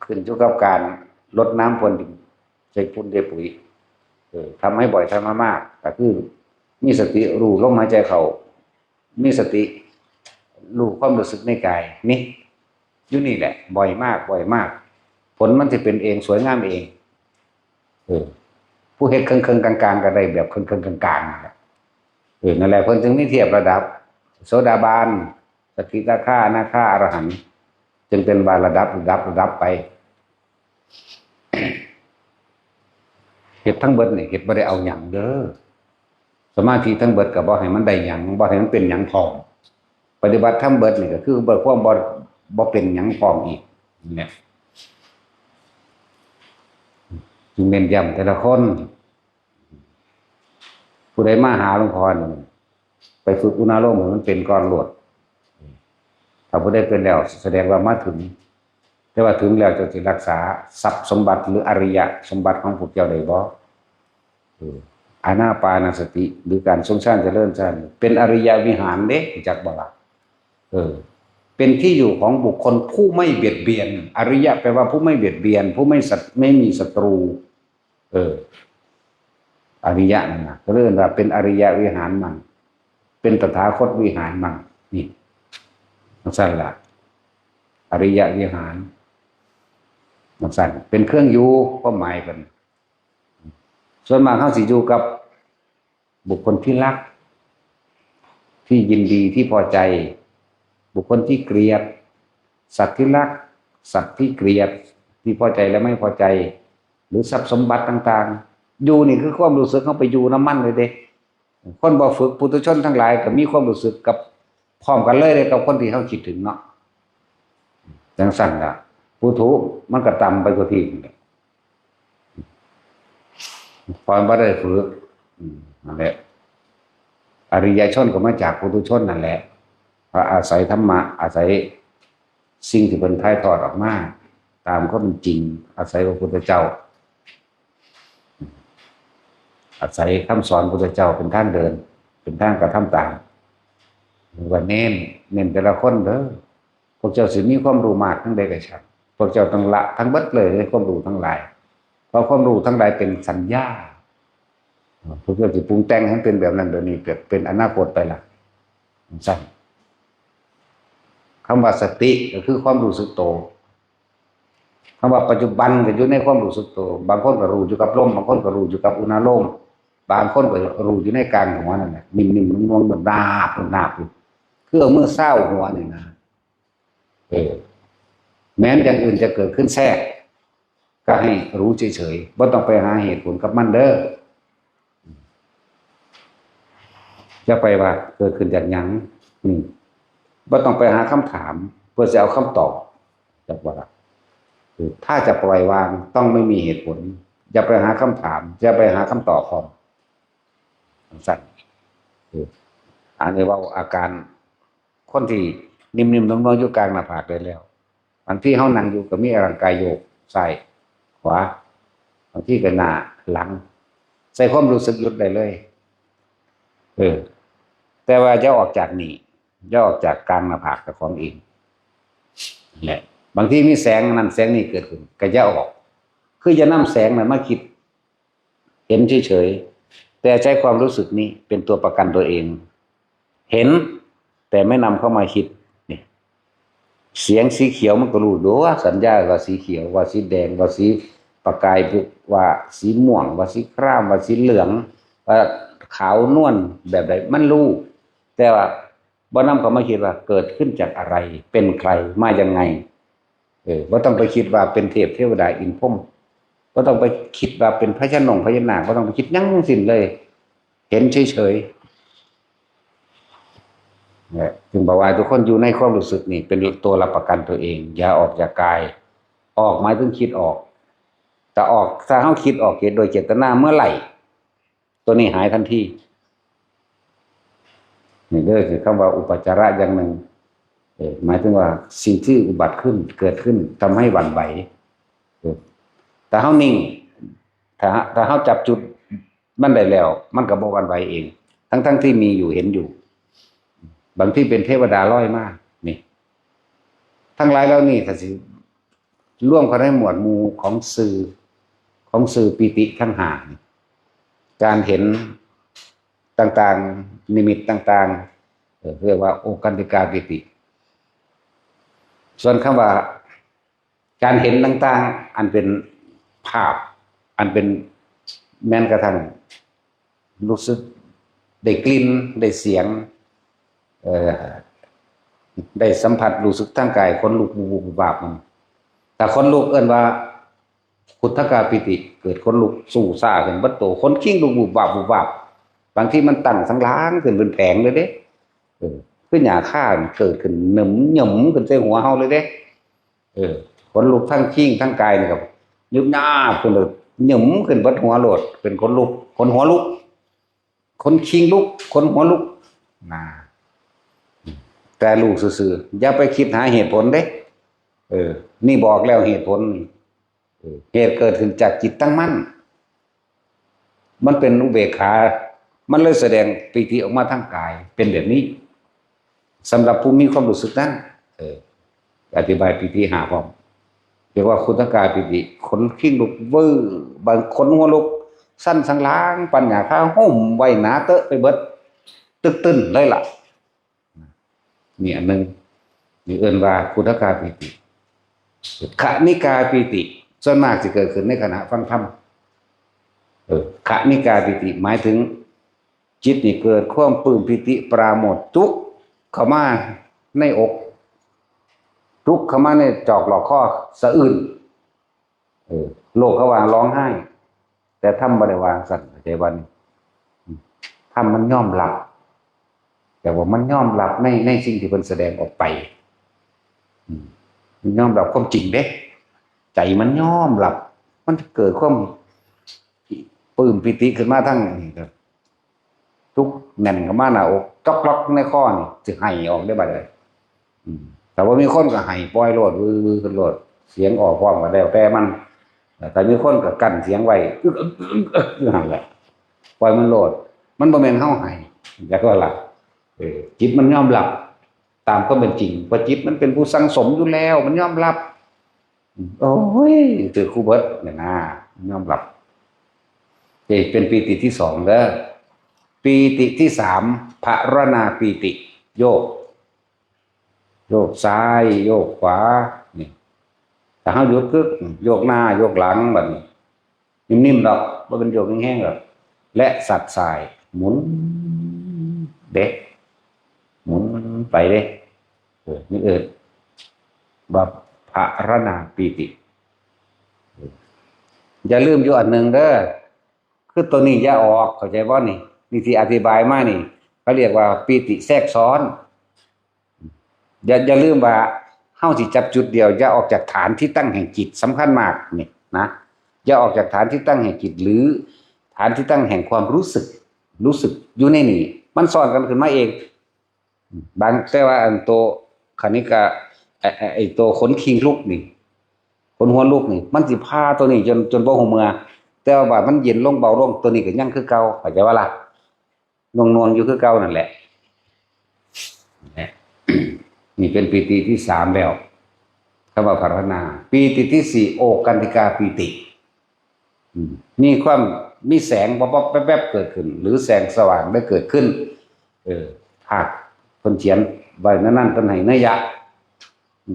ขึ้นอยู่กับการรดน้ำพรวนดิน ใส่ปุ๋ย ใส่ปุ๋ย เออ ทำให้บ่อย ทำให้มาก ก็คือมีสติรู้ลมหายใจเข้า มีสติรู้ความรู้สึกในกาย นี่ อยู่นี่แหละ บ่อยมาก บ่อยมาก ผลมันสิเป็นเอง สวยงามเอง เออ ผู้เฮ็ดเคิ่งๆ กลางๆ ก็ได้แบบเคิ่งๆ กลางๆ นั่นแหละ เออ นั่นแหละ เพิ่นจึงมีเทียบระดับ โสดาบัน สกิทาคา อนาคา อรหันต์ จึงเป็นว่าระดับ ระดับ ระดับไป เฮ็ดทั้งเบิดนี่ เฮ็ดบ่ได้เอาหยังเด้อ สมาธิทั้งเบิดก็บ่ให้มันได้หยัง บ่ให้มันเป็นหยังพร้อม ปฏิบัติธรรมเบิดนี่ก็คือบ่ ความบ่ บ่เป็นหยังพร้อมอีก เนี่ย จึงเน้นย้ำแต่ละคน ผู้ใดมาหาหลวงพ่อนี่ ไปฝึกอุณาโลมให้มันเป็นก่อนโลด ถ้าผู้ใดเป็นแล้ว แสดงว่ามาถึง แต่ว่าถึงแล้วเจ้าสิรักษาทรัพย์สมบัติหรืออริยสมบัติของพวกเจ้าได้บ่? เออ อานาปานสติ หรือการทรงฌานเจริญฌาน เป็นอริยวิหารเด้ รู้จักบ่ล่ะ? เออ เป็นที่อยู่ของบุคคลผู้ไม่เบียดเบียน อริยะแปลว่าผู้ไม่เบียดเบียน ผู้ไม่ศัต- ไม่มีศัตรู เออ อริยะนั่นนะก็เรียกว่าเป็นอริยวิหารมัง เป็นตถาคตวิหารมัง นี่จั่งซั่นละ อริยวิหารจั่งซั่น เป็นเครื่องอยู่ ความหมายเพิ่น ส่วนมากเฮาสิอยู่กับบุคคลที่รัก ที่ยินดี ที่พอใจ บุคคลที่เกลียด สัตว์ที่รัก สัตว์ที่เกลียด ที่พอใจและไม่พอใจ หรือทรัพย์สมบัติต่างๆ อยู่นี่คือความรู้สึกเฮาไปอยู่นำมันเลยเด้ คนบ่ฝึก ปุถุชนทั้งหลายก็มีความรู้สึกกับ พร้อมกันเลยเด้ กับคนที่เฮาคิดถึงเนาะ จั่งซั่นล่ะ ปุถุมันก็ต่ำไปกว่าที่นั่นแหละ เพราะมันบ่ได้ฝึก อืม นั่นแหละ อริยชนก็มาจากปุถุชนนั่นแหละ เพราะอาศัยธรรมะ อาศัยสิ่งที่เพิ่นถ่ายทอดออกมา ตามความเป็นจริง อาศัยพระพุทธเจ้า อาศัยคำสอนพระพุทธเจ้าเป็นทางเดิน เป็นทางกระทำตาม ว่าเน้น เน้นแต่ละคนเด้อ พวกเจ้าสิมีความรู้มากทั้งใดก็ช่าง พวกเจ้าต้องละทั้งเบิดเลยในความรู้ทั้งหลาย เพราะความรู้ทั้งหลายเป็นสัญญา พวกเจ้าสิปรุงแต่งให้เป็นแบบนั้นแบบนี้ เกิดเป็นอนาคตไปละ จั่งซั่น คำว่าสติก็คือความรู้สึกโต คำว่าปัจจุบันก็อยู่ในความรู้สึกโต บางคนก็รู้อยู่กับลม บางคนก็รู้อยู่กับอุณาโลม บางคนก็รู้อยู่ในกลางหัวนั่นแหละ นิ่มๆ นุ่มๆ เหมือนนาบๆ อยู่ คือเอามือซาวหัวนี่นะ เออ แม้นอย่างอื่นจะเกิดขึ้นแทรก ก็ให้รู้เฉยๆ บ่ต้องไปหาเหตุผลกับมันเด้อ อย่าไปว่าเกิดขึ้นจากหยัง อืม บ่ต้องไปหาคำถาม เพื่อจะเอาคำตอบ จักว่า คือถ้าจะปล่อยวางต้องไม่มีเหตุผล อย่าไปหาคำถาม อย่าไปหาคำตอบพร้อม จั่งซั่น คือ อันนี้เว้าอาการ คนที่นิ่มๆ นวลๆ อยู่กลางหน้าผากได้แล้ว บางทีเฮานั่งอยู่ก็มีร่างกายโยกซ้ายขวา บางทีก็หน้าหลัง ใส่ความรู้สึกหยุดได้เลย เออ แต่ว่าอย่าออกจากนี่ อย่าออกจากกลางหน้าผากเจ้าของเอง แหละ บางทีมีแสงนั่นแสงนี่เกิดขึ้น ก็อย่าออก คืออย่านำแสงนั้นมาคิด เห็นเฉยๆ แต่ใช้ความรู้สึกนี้เป็นตัวประกันตัวเอง เห็น แต่ไม่นำเข้ามาคิด นี่ เสียงสีเขียวมันก็รู้โดยสัญญาว่าสีเขียว ว่าสีแดง ว่าสีประกาย ว่าสีม่วง ว่าสีคราม ว่าสีเหลือง ว่าขาวนวลแบบใด มันรู้ แต่ว่าบ่นำเข้ามาคิดว่าเกิดขึ้นจากอะไร เป็นใคร มายังไง เออ บ่ต้องไปคิดว่าเป็นเทพเทวดาอินทร์พรหม บ่ต้องไปคิดว่าเป็นพญานาค พญานาค บ่ต้องไปคิดหยังทั้งสิ้นเลย เห็นเฉยๆ เนี่ย จึงบอกว่าทุกคนอยู่ในความรู้สึกนี่เป็นตัวรับประกันตัวเอง อย่าออกจากกาย ออกหมายถึงคิดออก แต่ออก ถ้าเฮาคิดออกโดยเจตนาเมื่อไหร่ ตัวนี้หายทันที นี่เด้อคือคำว่าอุปจาระอย่างหนึ่ง เออ หมายถึงว่าสิ่งที่อุบัติขึ้น เกิดขึ้น ทำให้หวั่นไหว เออ ถ้าเฮานิ่ง ถ้า ถ้าเฮาจับจุดมันได้แล้ว มันก็บ่หวั่นไหวเอง ทั้งๆ ที่มีอยู่ เห็นอยู่ บางทีเป็นเทวดาลอยมา นี่ ทั้งหลายเหล่านี้ถ้าสิรวมเข้าในหมวดหมู่ของสื่อ ของสื่อปีติทั้งห้านี่ การเห็นต่างๆ นิมิตต่างๆ เอ่อ เรียกว่าโอคันติกาปีติ ส่วนคำว่า การเห็นต่างๆ อันเป็นภาพ อันเป็นแม้นกระทั่งรู้สึกได้กลิ่น ได้เสียง เอ่อ ได้สัมผัสรู้สึกทางกาย ขนลุก วุบๆ วับๆ มัน ถ้าขนลุกเอิ้นว่าขุทธกาปีติ เกิดขนลุกสู้ซ่าขึ้นเบิดโต ขนคิงลุก วุบวับ วุบวับ บางทีมันตั้งสันหลังขึ้นเป็นแผงเลยเด้ เออ คือหญ้าคาเกิดขึ้นหนึ่มหนึ่มขึ้นใส่หัวเฮาเลยเด้ เออ ขนลุกทั้งคิงทั้งกายนี่ครับ ยุบยาบขึ้นเลย หนึ่มขึ้นเบิดหัวโลด เป็นขนลุก ขนหัวลุก ขนคิงลุก ขนหัวลุก นะ แต่รู้ซื่อๆ อย่าไปคิดหาเหตุผลเด้ เออ นี่บอกแล้วเหตุผล เออ เหตุเกิดขึ้นจากจิตตั้งมั่น มันเป็นอุเบกขา มันเลยแสดงปีติออกมาทางกาย เป็นแบบนี้ สำหรับผู้มีความรู้สึกนั้น เออ อธิบายปีติห้าพร้อม เรียกว่าขุทกาปีติ ขนคิงลุกวื้อบางขนหัวลุก สั้นสังหลังปัญญาข้าห่มไว้หนาเตอะไปเบิด ตึกตึนเลยล่ะ นี่อันหนึ่ง นี่เอิ้นว่าขุทกาปีติ ขณิกาปีติ ส่วนมากสิเกิดขึ้นในขณะฟังธรรม เออ ขณิกาปีติ หมายถึง จิตนี่เกิดความปลื้มปีติปราโมทย์จุกเข้ามาในอก จุกเข้ามาในจอกหลอกคอ สะอื้น เออ โลกเขาว่าร้องไห้ แต่ธรรมบ่ได้ว่าซั่น เข้าใจบ่นี่ ธรรมมันยอมรับ แต่ว่ามันยอมรับใน ในสิ่งที่เพิ่นแสดงออกไป อืม มันยอมรับความจริงเด้ ใจมันยอมรับ มันเกิดความปลื้มปีติขึ้นมาทั้งนี่ครับ จุกแน่นเข้ามาหน้าอก จ๊อกล็อกในคอนี่ สิไห้ออกได้บัดเลย อืม แต่ว่ามีคนก็ไห้ปล่อยโลด วื้อๆ ขึ้นโลด เสียงออกพร้อมกันแล้วแต่มัน แต่มีคนก็กั้นเสียงไว้ อึกอึกอึกอึกอยู่หั่นแหละ ปล่อยมันโลด มันบ่แม่นเฮาไห้ จักว่าล่ะ เออ จิตมันยอมรับ ตามความเป็นจริง ว่าจิตมันเป็นผู้สั่งสมอยู่แล้ว มันยอมรับ โอ้ย ถือคู่เบิดเนี่ยนะ ยอมรับ เอ้ย เป็นปีติที่สองเด้อ ปีติที่สาม ภารณาปีติ โยก โยกซ้าย โยกขวา นี่ ถ้าเฮาหยุดกึก โยกหน้า โยกหลัง บัดนี้ นิ่มๆดอก บ่เป็นโยกแฮงๆดอก และสัดส่าย หมุน เด้ หมุนไปเด้ เออ นี่เอิ้นว่าภารณาปีติ อย่าลืมอยู่อันหนึ่งเด้อ คือตัวนี้อย่าออก เข้าใจบ่นี่ นี่ที่อธิบายมานี่ เขาเรียกว่าปีติแทรกซ้อน อย่า อย่าลืมว่าเฮาสิจับจุดเดียว อย่าออกจากฐานที่ตั้งแห่งจิต สำคัญมากนี่นะ อย่าออกจากฐานที่ตั้งแห่งจิต หรือฐานที่ตั้งแห่งความรู้สึก รู้สึกอยู่ในนี่ มันซ้อนกันขึ้นมาเอง บาง แต่ว่าอันโตขณิกา ไอ้ ไอ้ ไอ้โตขนคิงลุกนี่ ขนหัวลุกนี่ มันสิพาตัวนี้จน จนบ่ฮู้เมื่อ แต่ว่าบาดมันเย็นลงเบาลง ตัวนี้ก็ยังคือเก่า เข้าใจบ่ล่ะ นวลๆอยู่คือเก่านั่นแหละ นี่เป็นปีติที่สามแล้ว คำว่าภาวนา ปีติที่สี่ โอกันติกาปีติ อืม มีความ มีแสงวับๆแวบๆเกิดขึ้น หรือแสงสว่างได้เกิดขึ้น เออ ภาคเพิ่นเขียนไว้นั่นนั่น เพิ่นให้นัยยะ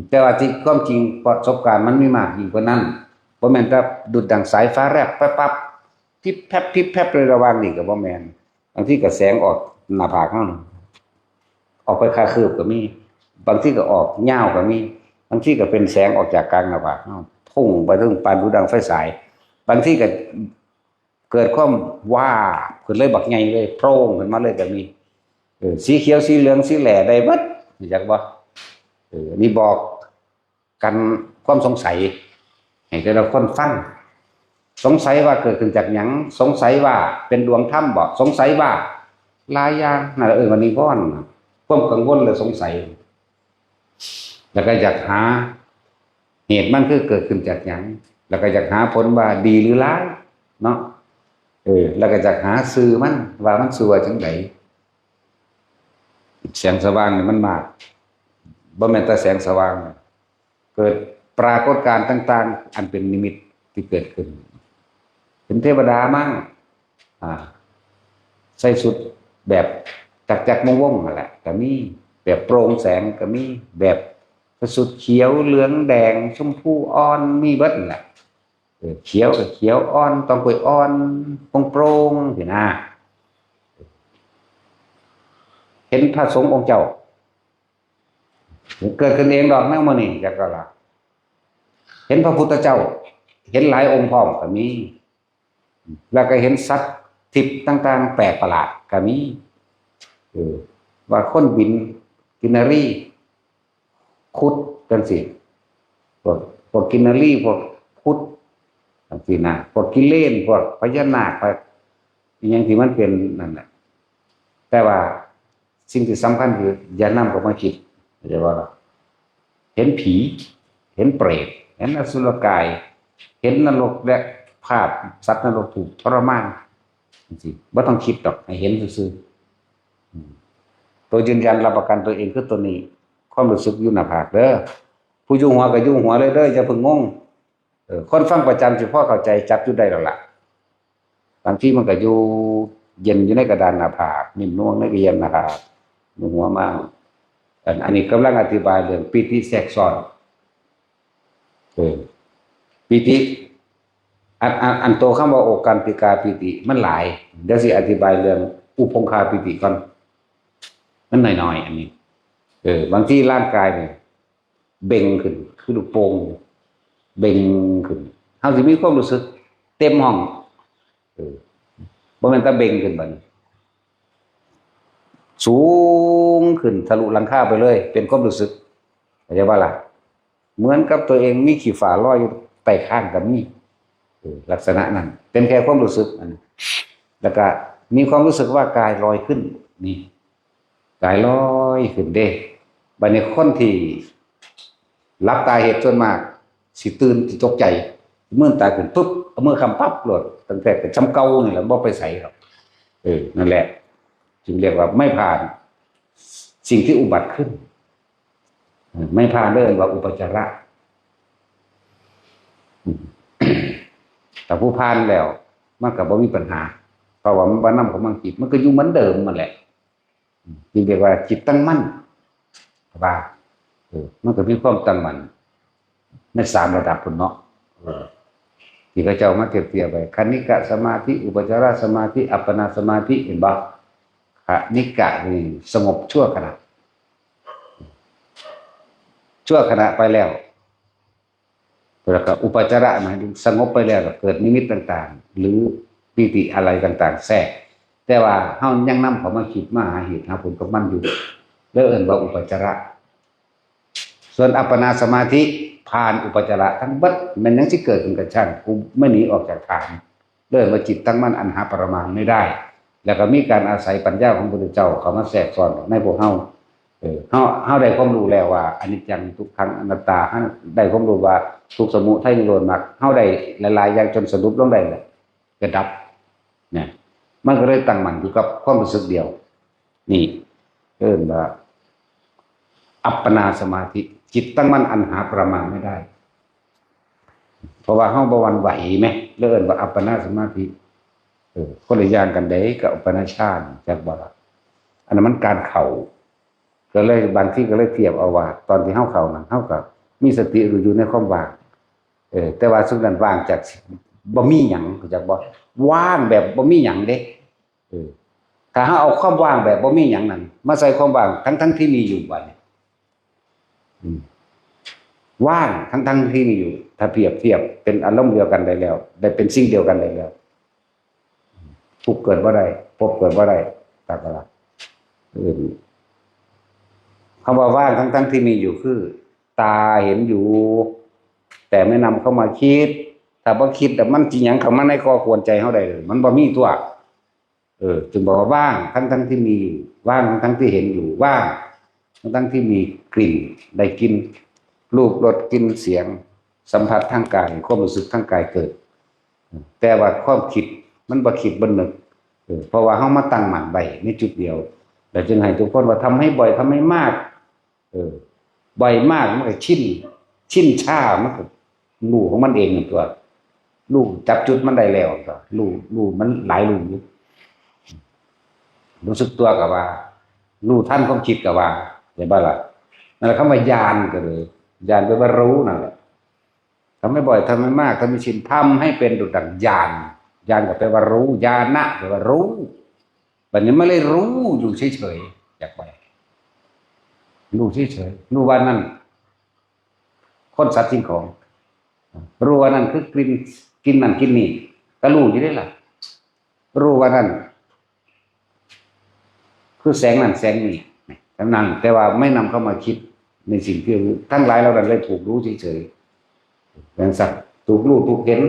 แต่ว่าที่ความจริงประสบการณ์มันมีมากยิ่งกว่านั้น บ่แม่นแต่ดุจดังสายฟ้าแลบปั๊บๆ พิบแพบพิบแพบเลย ระหว่างนี้ก็บ่แม่น บางทีก็แสงออกหน้าผากเฮา ออกไปคาคืบก็มี บางทีก็ออกยาวก็มี บางทีก็เป็นแสงออกจากกลางหน้าผากเฮา พุ่งไปถึงปานดุจดังไฟฉาย บางทีก็เกิดความวาบขึ้นเลย บักใหญ่เลย โพร่งขึ้นมาเลยก็มี เออ สีเขียว สีเหลือง สีแหล่ได้เบิด รู้จักบ่ เออ นี่บอกกันความสงสัย ให้แต่ละคนฟัง สงสัยว่าเกิดขึ้นจากหยัง สงสัยว่าเป็นดวงธรรมบ่ สงสัยว่าหลายอย่าง นั่นแหละเอิ้นว่านิวรณ์ ความกังวลและสงสัย แล้วก็อยากหาเหตุมันคือเกิดขึ้นจากหยัง แล้วก็อยากหาผลว่าดีหรือร้ายเนาะ เออ แล้วก็อยากหาชื่อมัน ว่ามันชื่อว่าจังใด แสงสว่างนี่มันมาก บ่แม่นแต่แสงสว่าง เกิดปรากฏการณ์ต่างๆ อันเป็นนิมิตที่เกิดขึ้น เป็นเทวดามั่ง อ่า ใส่ชุดแบบจักรๆวงๆนั่นแหละ ก็มี แบบโปร่งแสงก็มี แบบชุดเขียว เหลือง แดง ชมพูอ่อน มีเบิดนั่นแหละ เออ เขียวก็เขียวอ่อน ตองกล้วยอ่อน โปร่งๆ ซี้นะ เห็นพระสงฆ์องค์เจ้า เกิดขึ้นเองดอกแนวมื้อนี้ จักก็ล่ะ เห็นพระพุทธเจ้า เห็นหลายองค์พร้อมก็มี แล้วก็เห็นสัตว์ทิพย์ต่างๆ แปลกประหลาดก็มี เออ ว่าคนบินกินนรี ครุฑจังซี้ พวก พวกกินนรี พวกครุฑจังซี้นะ พวกกิเลน พวกพญานาค พวกอิหยังที่มันเป็นนั่นแหละ แต่ว่าสิ่งที่สำคัญคืออย่านำเข้ามาคิด เข้าใจบ่ล่ะ เห็นผี เห็นเปรต เห็นอสุรกาย เห็นนรกและภาพสัตว์นรกถูกทรมานจังซี้ บ่ต้องคิดดอก ให้เห็นซื่อๆ อืม ตัวยืนยันรับประกันตัวเองคือตัวนี้ ความรู้สึกอยู่หน้าผากเด้อ ผู้อยู่หัวก็อยู่หัวเลยเด้อ อย่าเพิ่งงง เออ คนฟังประจำสิพอเข้าใจ จับจุดได้แล้วล่ะ บางทีมันก็อยู่เย็นอยู่ในกระดานหน้าผาก นิ่มนวลในกระดานหน้าผาก อยู่หัวมา อัน อันนี้กำลังอธิบายเรื่องปีติแทรกซ้อน เออ ปีติ อัน อัน อันโตคำว่าโอกันติกาปีติมันหลาย เดี๋ยวสิอธิบายเรื่องอุพงคาปีติก่อน มันน้อยๆ อันนี้ เออ บางทีร่างกายเนี่ย เบ่งขึ้น คือลูกโป่ง เบ่งขึ้น เฮาสิมีความรู้สึกเต็มห้อง เออ บ่แม่นแต่เบ่งขึ้นบัดนี้ สูงขึ้นทะลุหลังคาไปเลย เป็นความรู้สึก เข้าใจบ่ล่ะ เหมือนกับตัวเองมีขี้ฝ้าลอยอยู่ใต้คางก็มี เออ ลักษณะนั้น เป็นแค่ความรู้สึกอันนี้ แล้วก็มีความรู้สึกว่ากายลอยขึ้น นี่ กายลอยขึ้นเด้ บัดนี้คนที่หลับตาเฮ็ดส่วนมาก สิตื่น สิตกใจ มื่นตาขึ้นปุ๊บ เอามือค้ำปั๊บโลด ตั้งแต่เป็นซ้ำเก่านี่แหละ บ่ไปไสหรอก เออ นั่นแหละ จึงเรียกว่าไม่ผ่านสิ่งที่อุบัติขึ้น เออ ไม่ผ่านเลยว่าอุปจาระ อืม แต่ผู้ผ่านแล้ว มันก็บ่มีปัญหา เพราะว่ามันบ่นำเข้ามาคิด มันก็อยู่เหมือนเดิมนั่นแหละ อืม จึงเรียกว่าจิตตั้งมั่น ว่า เออ มันก็มีความตั้งมั่น ในสามระดับพุ้นเนาะ เออ ที่เขาเจ้ามาเทียบเทียบไว้ คณิกะสมาธิ อุปจารสมาธิ อัปปนาสมาธิ เห็นบ่ คณิกะนี่สงบชั่วขณะ ชั่วขณะไปแล้ว แล้วก็อุปจาระหมายถึงสงบไปแล้วก็เกิดนิมิตต่างๆ หรือปีติอะไรต่างๆ แทรก แต่ว่าเฮายังนำเข้ามาคิดมาหาเหตุหาผลกับมันอยู่ แล้วเอิ้นว่าอุปจาระ ส่วนอัปปนาสมาธิผ่านอุปจาระทั้งเบิด มันยังสิเกิดขึ้นกับฉัน กูไม่หนีออกจากฐาน เอิ้นว่าจิตตั้งมั่นอันหาประมาณไม่ได้ แล้วก็มีการอาศัยปัญญาของพระพุทธเจ้าเข้ามาแทรกซ้อนในพวกเฮา เออ เฮา เฮาได้ความรู้แล้วว่าอนิจจัง ทุกขัง อนัตตา เฮาได้ความรู้ว่าทุกข์ สมุทัย นิโรธ มรรค เฮาได้หลายๆ อย่างจนสรุปลงได้แหละ ก็ดับ เนี่ย มันก็เลยตั้งมั่นอยู่กับความรู้สึกเดียว นี่ เอิ้นว่า อัปปนาสมาธิ จิตตั้งมั่นอันหาประมาณไม่ได้ เพราะว่าเฮาบ่หวั่นไหวแหม เลยเอิ้นว่าอัปปนาสมาธิ เออ คนละอย่างกันเด้กับอัปปนาฌาน จักบ่ล่ะ อันนั้นมันการเข้า ก็เลยบางทีก็เลยเทียบเอาว่า ตอนที่เฮาเข้านั้น เฮาก็มีสติรู้อยู่ในความว่าง เออ แต่ว่าซุมนั้นว่างจากบ่มีหยัง เข้าใจบ่ ว่างแบบบ่มีหยังเด้ เออ ถ้าเฮาเอาความว่างแบบบ่มีหยังนั้น มาใส่ความว่างทั้งๆที่มีอยู่บัดนี้ อืม ว่างทั้งๆที่มีอยู่ ถ้าเปรียบเทียบเป็นอารมณ์เดียวกันได้แล้ว ได้เป็นสิ่งเดียวกันได้แล้ว ทุกข์เกิดบ่ได้ ภพเกิดบ่ได้ ตัดไปละ เออ คำว่าว่างทั้งๆที่มีอยู่คือ ตาเห็นอยู่ แต่ไม่นำเข้ามาคิด ถ้าบ่คิด แต่มันสิหยังเข้ามาในก่อกวนใจเฮาได้เลย มันบ่มีตัว เออ จึงบอกว่าว่างทั้งๆที่มีอยู่ ว่างทั้งๆที่เห็นอยู่ ว่างทั้งๆที่มีกลิ่น ได้กลิ่น รูป รส กลิ่น เสียง สัมผัสทางกาย ความรู้สึกทางกายเกิด แต่ว่าความคิดมันบ่คิดบ่นึก เออ เพราะว่าเฮามาตั้งมั่นไว้ในจุดเดียว แล้วจึงให้ทุกคนว่าทำให้บ่อย ทำให้มาก เออ บ่อยมากมันก็ชิน ชินชา มันก็รู้ของมันเองนั่นตัว รู้จับจุดมันได้แล้วตัว รู้ รู้มันหลายรู้อยู่ รู้สึกตัวก็ว่า รู้ทันความคิดก็ว่า เห็นบ่ล่ะ นั่นแหละคำว่าญาณก็เลย ญาณแปลว่ารู้นั่นแหละ ทำให้บ่อย ทำให้มาก ทำให้ชิน ทำให้เป็นดุจดั่งญาณ ญาณก็แปลว่ารู้ ญาณะแปลว่ารู้ บัดนี้มันเลยรู้อยู่เฉยๆ อยากไป รู้เฉยๆ รู้ว่านั่น คนสัตว์สิ่งของ รู้ว่านั่นคือกลิ่น กลิ่นนั่นกลิ่นนี่ ก็รู้อยู่เด้ล่ะ รู้ว่านั่น คือแสงนั่นแสงนี่ เท่านั้น แต่ว่าไม่นำเข้ามาคิดในสิ่งที่รู้ ทั้งหลายเหล่านั้นเลยถูกรู้เฉยๆ จั่งซั้น ถูกรู้ถูกเห็น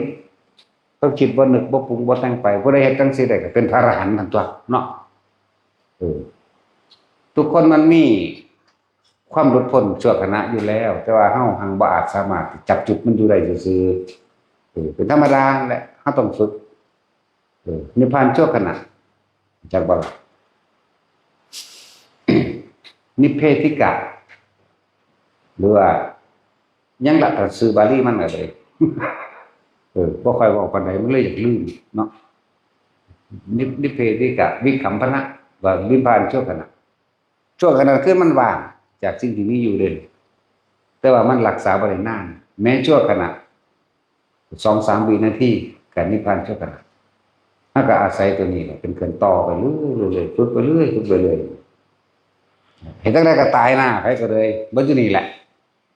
ต้องคิดบ่นึกบ่ปรุงบ่แต่งไป ผู้ใดเฮ็ดจั่งซี้ได้ก็เป็นพระอรหันต์นั่นตัวเนาะ เออ ทุกคนมันมีความหลุดพ้นชั่วขณะอยู่แล้ว แต่ว่าเฮาหังบ่อาจสามารถจับจุดมันอยู่ได้ซื่อๆ เออ เป็นธรรมดาแหละ เฮาต้องฝึก เออ นิพพานชั่วขณะ จักบ่ล่ะ นิพเพธิกะ หรือว่า ยังละ ถ้าชื่อบาลีมันก็เลย เออ บ่ค่อยเว้าปานใด มันเลยอยากลืมเนาะ นิพ นิพเพทิกะวิคัมพนะ ว่านิพพานชั่วขณะ ชั่วขณะคือมันว่างจากสิ่งที่มีอยู่เลย แต่ว่ามันรักษาบ่ได้นาน แม้ชั่วขณะ สองสามวินาที ก็นิพพานชั่วขณะ เราก็อาศัยตัวนี้แหละเป็นเครื่องต่อไปเรื่อยๆ ฝึกไปเรื่อย ฝึกไปเรื่อย เฮ็ดจั่งใดก็ตายหน้า ไผก็เลย เบิดอยู่นี่แหละ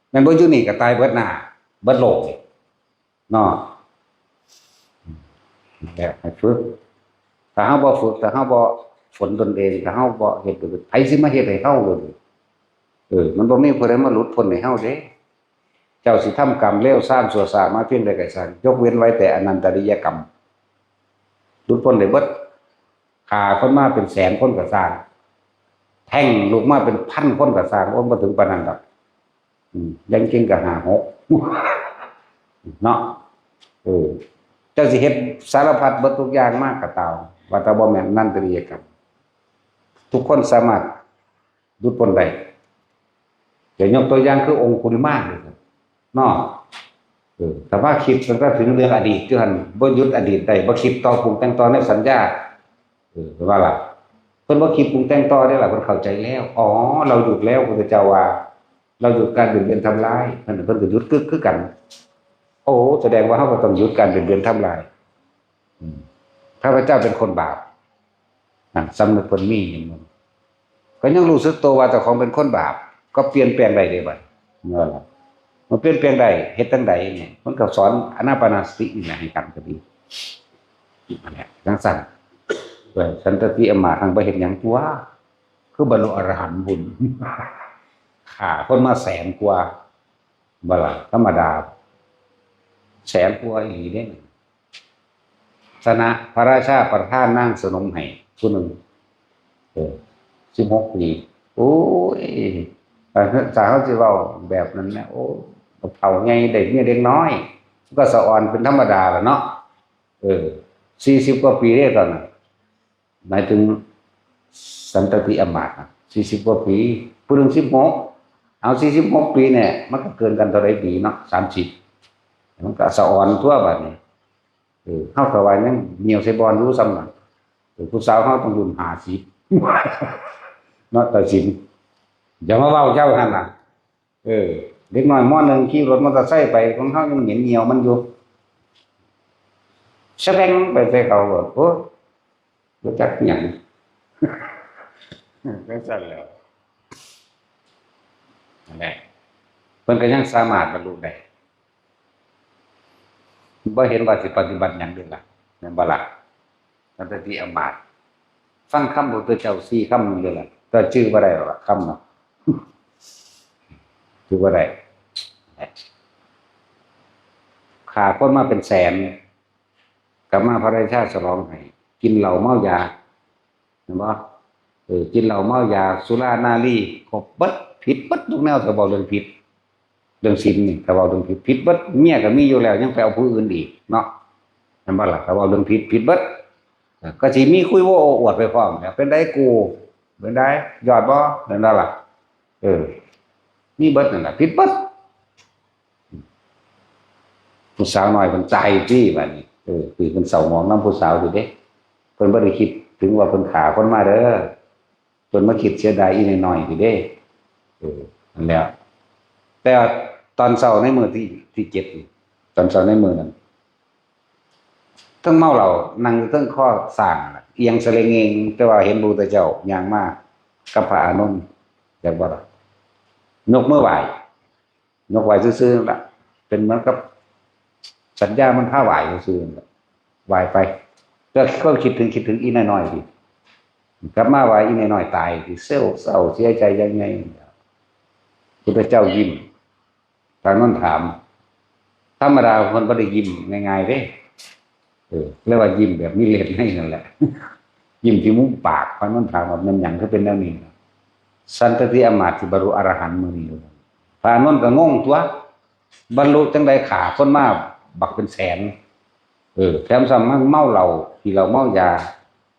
แม่นบ่อยู่นี่ก็ตายเบิดหน้า เบิดโลก เนาะ นั่นแหละ ให้ฝึก ถ้าเราบ่ฝึก ถ้าเราบ่ฝนตนเอง ถ้าเราบ่เฮ็ด ไผสิมาเฮ็ดให้เราเลย เออ มันบ่มีผู้ใดมาหลุดพ้นให้เราเด้ เจ้าสิทำกรรมเลวทรามชั่วช้ามาเพียงใดก็ช่าง ยกเว้นไว้แต่อนันตริยกรรม หลุดพ้นได้เบิด ฆ่าคนมาเป็นแสนคนก็ช่าง แท้งลูกมาเป็นพันคนก็ช่าง โอ้ย บ่ถึงปานนั้นดอก อืม อย่างเก่งก็ห้าหก เนาะ เออ เจ้าสิเฮ็ดสารพัดเบิดทุกอย่างมากก็ตาม ว่าแต่บ่แม่นอนันตริยกรรม ทุกคนสามารถหลุดพ้นได้ จะยกตัวอย่างคือองคุลิมาลเลยครับ เนาะ เออ แต่ว่าคิดมันก็ถึงเรื่องอดีตอยู่หั่น บ่หยุดอดีตได้ บ่คิดต่อปรุงแต่งต่อในสัญญา เออ ว่าล่ะ เพิ่นบ่คิดปรุงแต่งต่อได้ล่ะ เพิ่นเข้าใจแล้ว อ๋อ เราหยุดแล้ว พุทธเจ้าว่า เราหยุดการเบียดเบียนทำร้าย เพิ่น เพิ่นก็หยุดกึกคือกัน โอ้ แสดงว่าเราก็ต้องหยุดการเบียดเบียนทำร้าย อืม ข้าพเจ้าเป็นคนบาป นั่น สำนึกเพิ่นมี เห็นบ่ ก็ยังรู้สึกตัวว่าเจ้าของเป็นคนบาป ก็เปลี่ยนแปลงได้เด้บัดนี้ นั่นล่ะ มันเปลี่ยนแปลงได้ เฮ็ดจั่งใดเนี่ย มันก็สอนอานาปานสตินี่แหละ ให้กันก็ดี นั่นแหละ จั่งซั้น เออ สันตติอำมาตย์ หั่นบ่เฮ็ดหยังตั๊ว คือบรรลุอรหันต์พุ้น ฆ่าคนมาแสนกว่า บ่ล่ะ ธรรมดา แสนกว่าอีหลีเด้ ชนะพระราชาประทานนางสนมให้ผู้หนึ่ง เออ สิบหกปี โอ้ย ถ้า ถ้าเราสิเว้าแบบนั้นนะ โอ้ เฒ่าใหญ่ได้เมียเด็กน้อย ก็สะออนเป็นธรรมดาล่ะเนาะ เออ สี่สิบกว่าปีเด้ตอนนั้น หมายถึงสันตติอำมาตย์นะ สี่สิบกว่าปี ผู้หนึ่งสิบหก เอา สี่สิบหกปีเนี่ย มันก็เกินกันเท่าใดปีเนาะ สามสิบ มันก็สะออนตั๊วบัดนี้ เออ เฮาก็ว่ายังเหนียวใส่บ่อนอยู่ส่ำนั้น เออ ผู้สาวเฮาต้องรุ่นห้าสิบ เนาะ ตัดสิน อย่ามาเว้าเจ้าหั่นน่ะ เออ เด็กน้อย ม.หนึ่ง ขี่รถมอเตอร์ไซค์ไป ของเฮายังเหม็นเหนียวมันอยู่ สะแบงไปใส่เขาโลด โอ้ บ่จักหยัง จั่งซั้นแหล้ว นั่นแหละ เพิ่นก็ยังสามารถบรรลุได้ บ่เห็นว่าสิปฏิบัติหยังเด้ล่ะ แม่นบ่ล่ะ สันตติอำมาตย์ ฟังคำพระพุทธเจ้าสี่คำหนึ่งเด้ล่ะ แต่จื่อบ่ได้หรอกล่ะ คำเนาะ จื่อบ่ได้ ฆ่าคนมาเป็นแสน กลับมาพระราชาฉลองให้ กินเหล้าเมายา เห็นบ่ เออ กินเหล้าเมายา สุรานารี ครบเบิด ผิดเบิดทุกแนว ถ้าเว้าเรื่องผิด เรื่องศีลนี่ ถ้าเว้าเรื่องผิด ผิดเบิด เมียก็มีอยู่แล้ว ยังไปเอาผู้อื่นอีกเนาะ เห็นบ่ล่ะ ถ้าเว้าเรื่องผิด ผิดเบิด เออ ก็สิมีคุยโว้โอ้อวดไปพร้อมแหล้ว เป็นใดกู เป็นใด ยอดบ่ นั่นล่ะ เออ มีเบิดนั่นล่ะ ผิดเบิด ผู้สาวน้อยเพิ่นจ่ายฟรีบัดนี้ เออ คือเพิ่นเศร้าหมองนำผู้สาวอยู่เด้ เพิ่นบ่ได้คิดถึงว่าเพิ่นฆ่าคนมาเด้อ เพิ่นมาคิดเสียดายอีน้อยๆนี่เด้ เออ นั่นแหละ แต่ว่าตอนเช้าในมื้อที่ ที่เจ็ดนี่ ตอนเช้าในมื้อนั้น เทิงเมาเหล้า นั่งอยู่เทิงคอช้างน่ะ เอียงสะเลงเงง แต่ว่าเห็นพระพุทธเจ้าย่างมากับพระอานนท์ จักบ่ล่ะ ยกมือไหว้ ยกไหว้ซื่อๆนั่นล่ะ เป็นเหมือนกับสัญญามันพาไหว้ซื่อๆนั่นล่ะ ไหว้ไป ก็ ก็คิดถึง คิดถึงอีน้อยๆสิ กลับมาว่าอีน้อยๆตายสิ เศร้า เศร้าเสียใจอย่างใหญ่ พุทธเจ้ายิ้ม พระอานนท์ถาม ธรรมดาคนบ่ได้ยิ้มง่ายๆเด้ เออ เรียกว่ายิ้มแบบมีเล่ห์ในนั่นแหละ ยิ้มที่มุมปาก พระอานนท์ถามว่า แม่นหยังคือเป็นแนวนี้ สันตติอำมาตย์สิบรรลุอรหันต์มื้อนี้ พระอานนท์ก็งงตั๊ว บรรลุจั่งใด ฆ่าคนมาบักเป็นแสน เออ แถมซ้ำมาเมาเหล้า ขี้เหล้าเมายา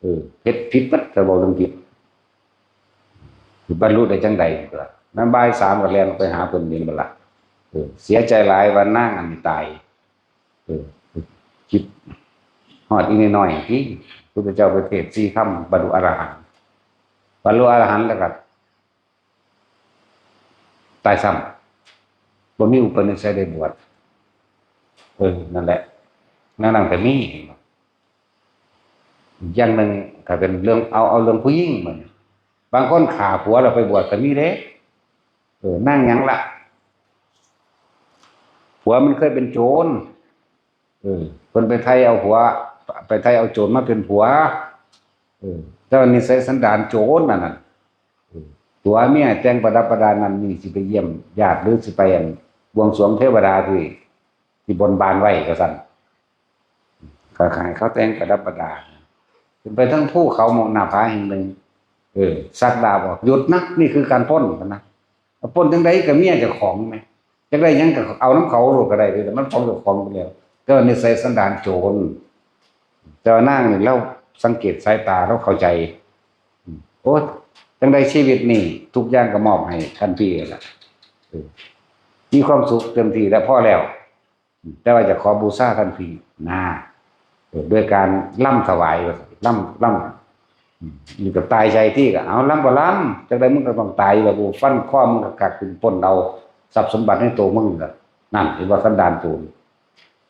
เออ เฮ็ดผิดเบิด ถ้าเว้าเรื่องผิด สิบรรลุได้จั่งใด ก็ นั้นบ่ายสามก็แล่นไปหาเพิ่นนี่บัดละ เออ เสียใจหลายว่านางอันนี้ตาย เออ คิดฮอดอีกน้อยๆที่พุทธเจ้าไปเทศน์สี่คำบรรลุอรหันต์ บรรลุอรหันต์แล้วก็ตายซ้ำ บ่มีอุปนิสัยได้บวช เออ นั่นแหละ นั่นนั่นก็มี อย่างหนึ่งก็เป็นเรื่อง เอา เอาเรื่องผู้หญิงมัน บางคนฆ่าผัวแล้วไปบวชก็มีเด้ เออ นางหยังละ ผัวมันเคยเป็นโจร เออ เพิ่นไปไถ่เอาผัว ไปไถ่เอาโจรมาเป็นผัว เออ แต่ว่านิสัยสันดานโจรนั่นน่ะ เออ ตั๋วเมียแต่งประดับประดานั่นนี่ สิไปเยี่ยมญาติหรือสิไปอันบวงสรวงเทวดาที่ ที่บนบานไว้ว่าซั่น ก็ให้เขาแต่งประดับประดา ขึ้นไปเทิงภูเขาหม่องหน้าผาแห่งหนึ่ง เออ สักดาบออก "หยุดนะ นี่คือการปล้น" นะ "ปล้นจั่งใด๋ ก็เมียเจ้าของแหม จักได้หยังก็เอานำเขาโลดก็ได้เด้ แต่มันของเจ้าของไปแล้ว" แต่ว่านิสัยสันดานโจร แต่ว่านางนี่ลาวสังเกตสายตา ลาวเข้าใจ อืม โอ้ จั่งใด๋ชีวิตนี่ ทุกอย่างก็มอบให้ท่านพี่แล้วล่ะ เออ มีความสุขเต็มที่แล้ว พอแล้ว แต่ว่าจะขอบูชาท่านพี่นะ เออ ด้วยการรำถวายว่าซั่น รำ รำ อืม นี่ก็ตายใจติ ก็เอา รำก็รำ จั่งใด๋มึงก็ต้องตายอยู่แล้ว กูฟันคอมึงคักๆ กูปล้นเอาทรัพย์สมบัติในตัวมึงล่ะ นั่น เห็นบ่ สันดานโจร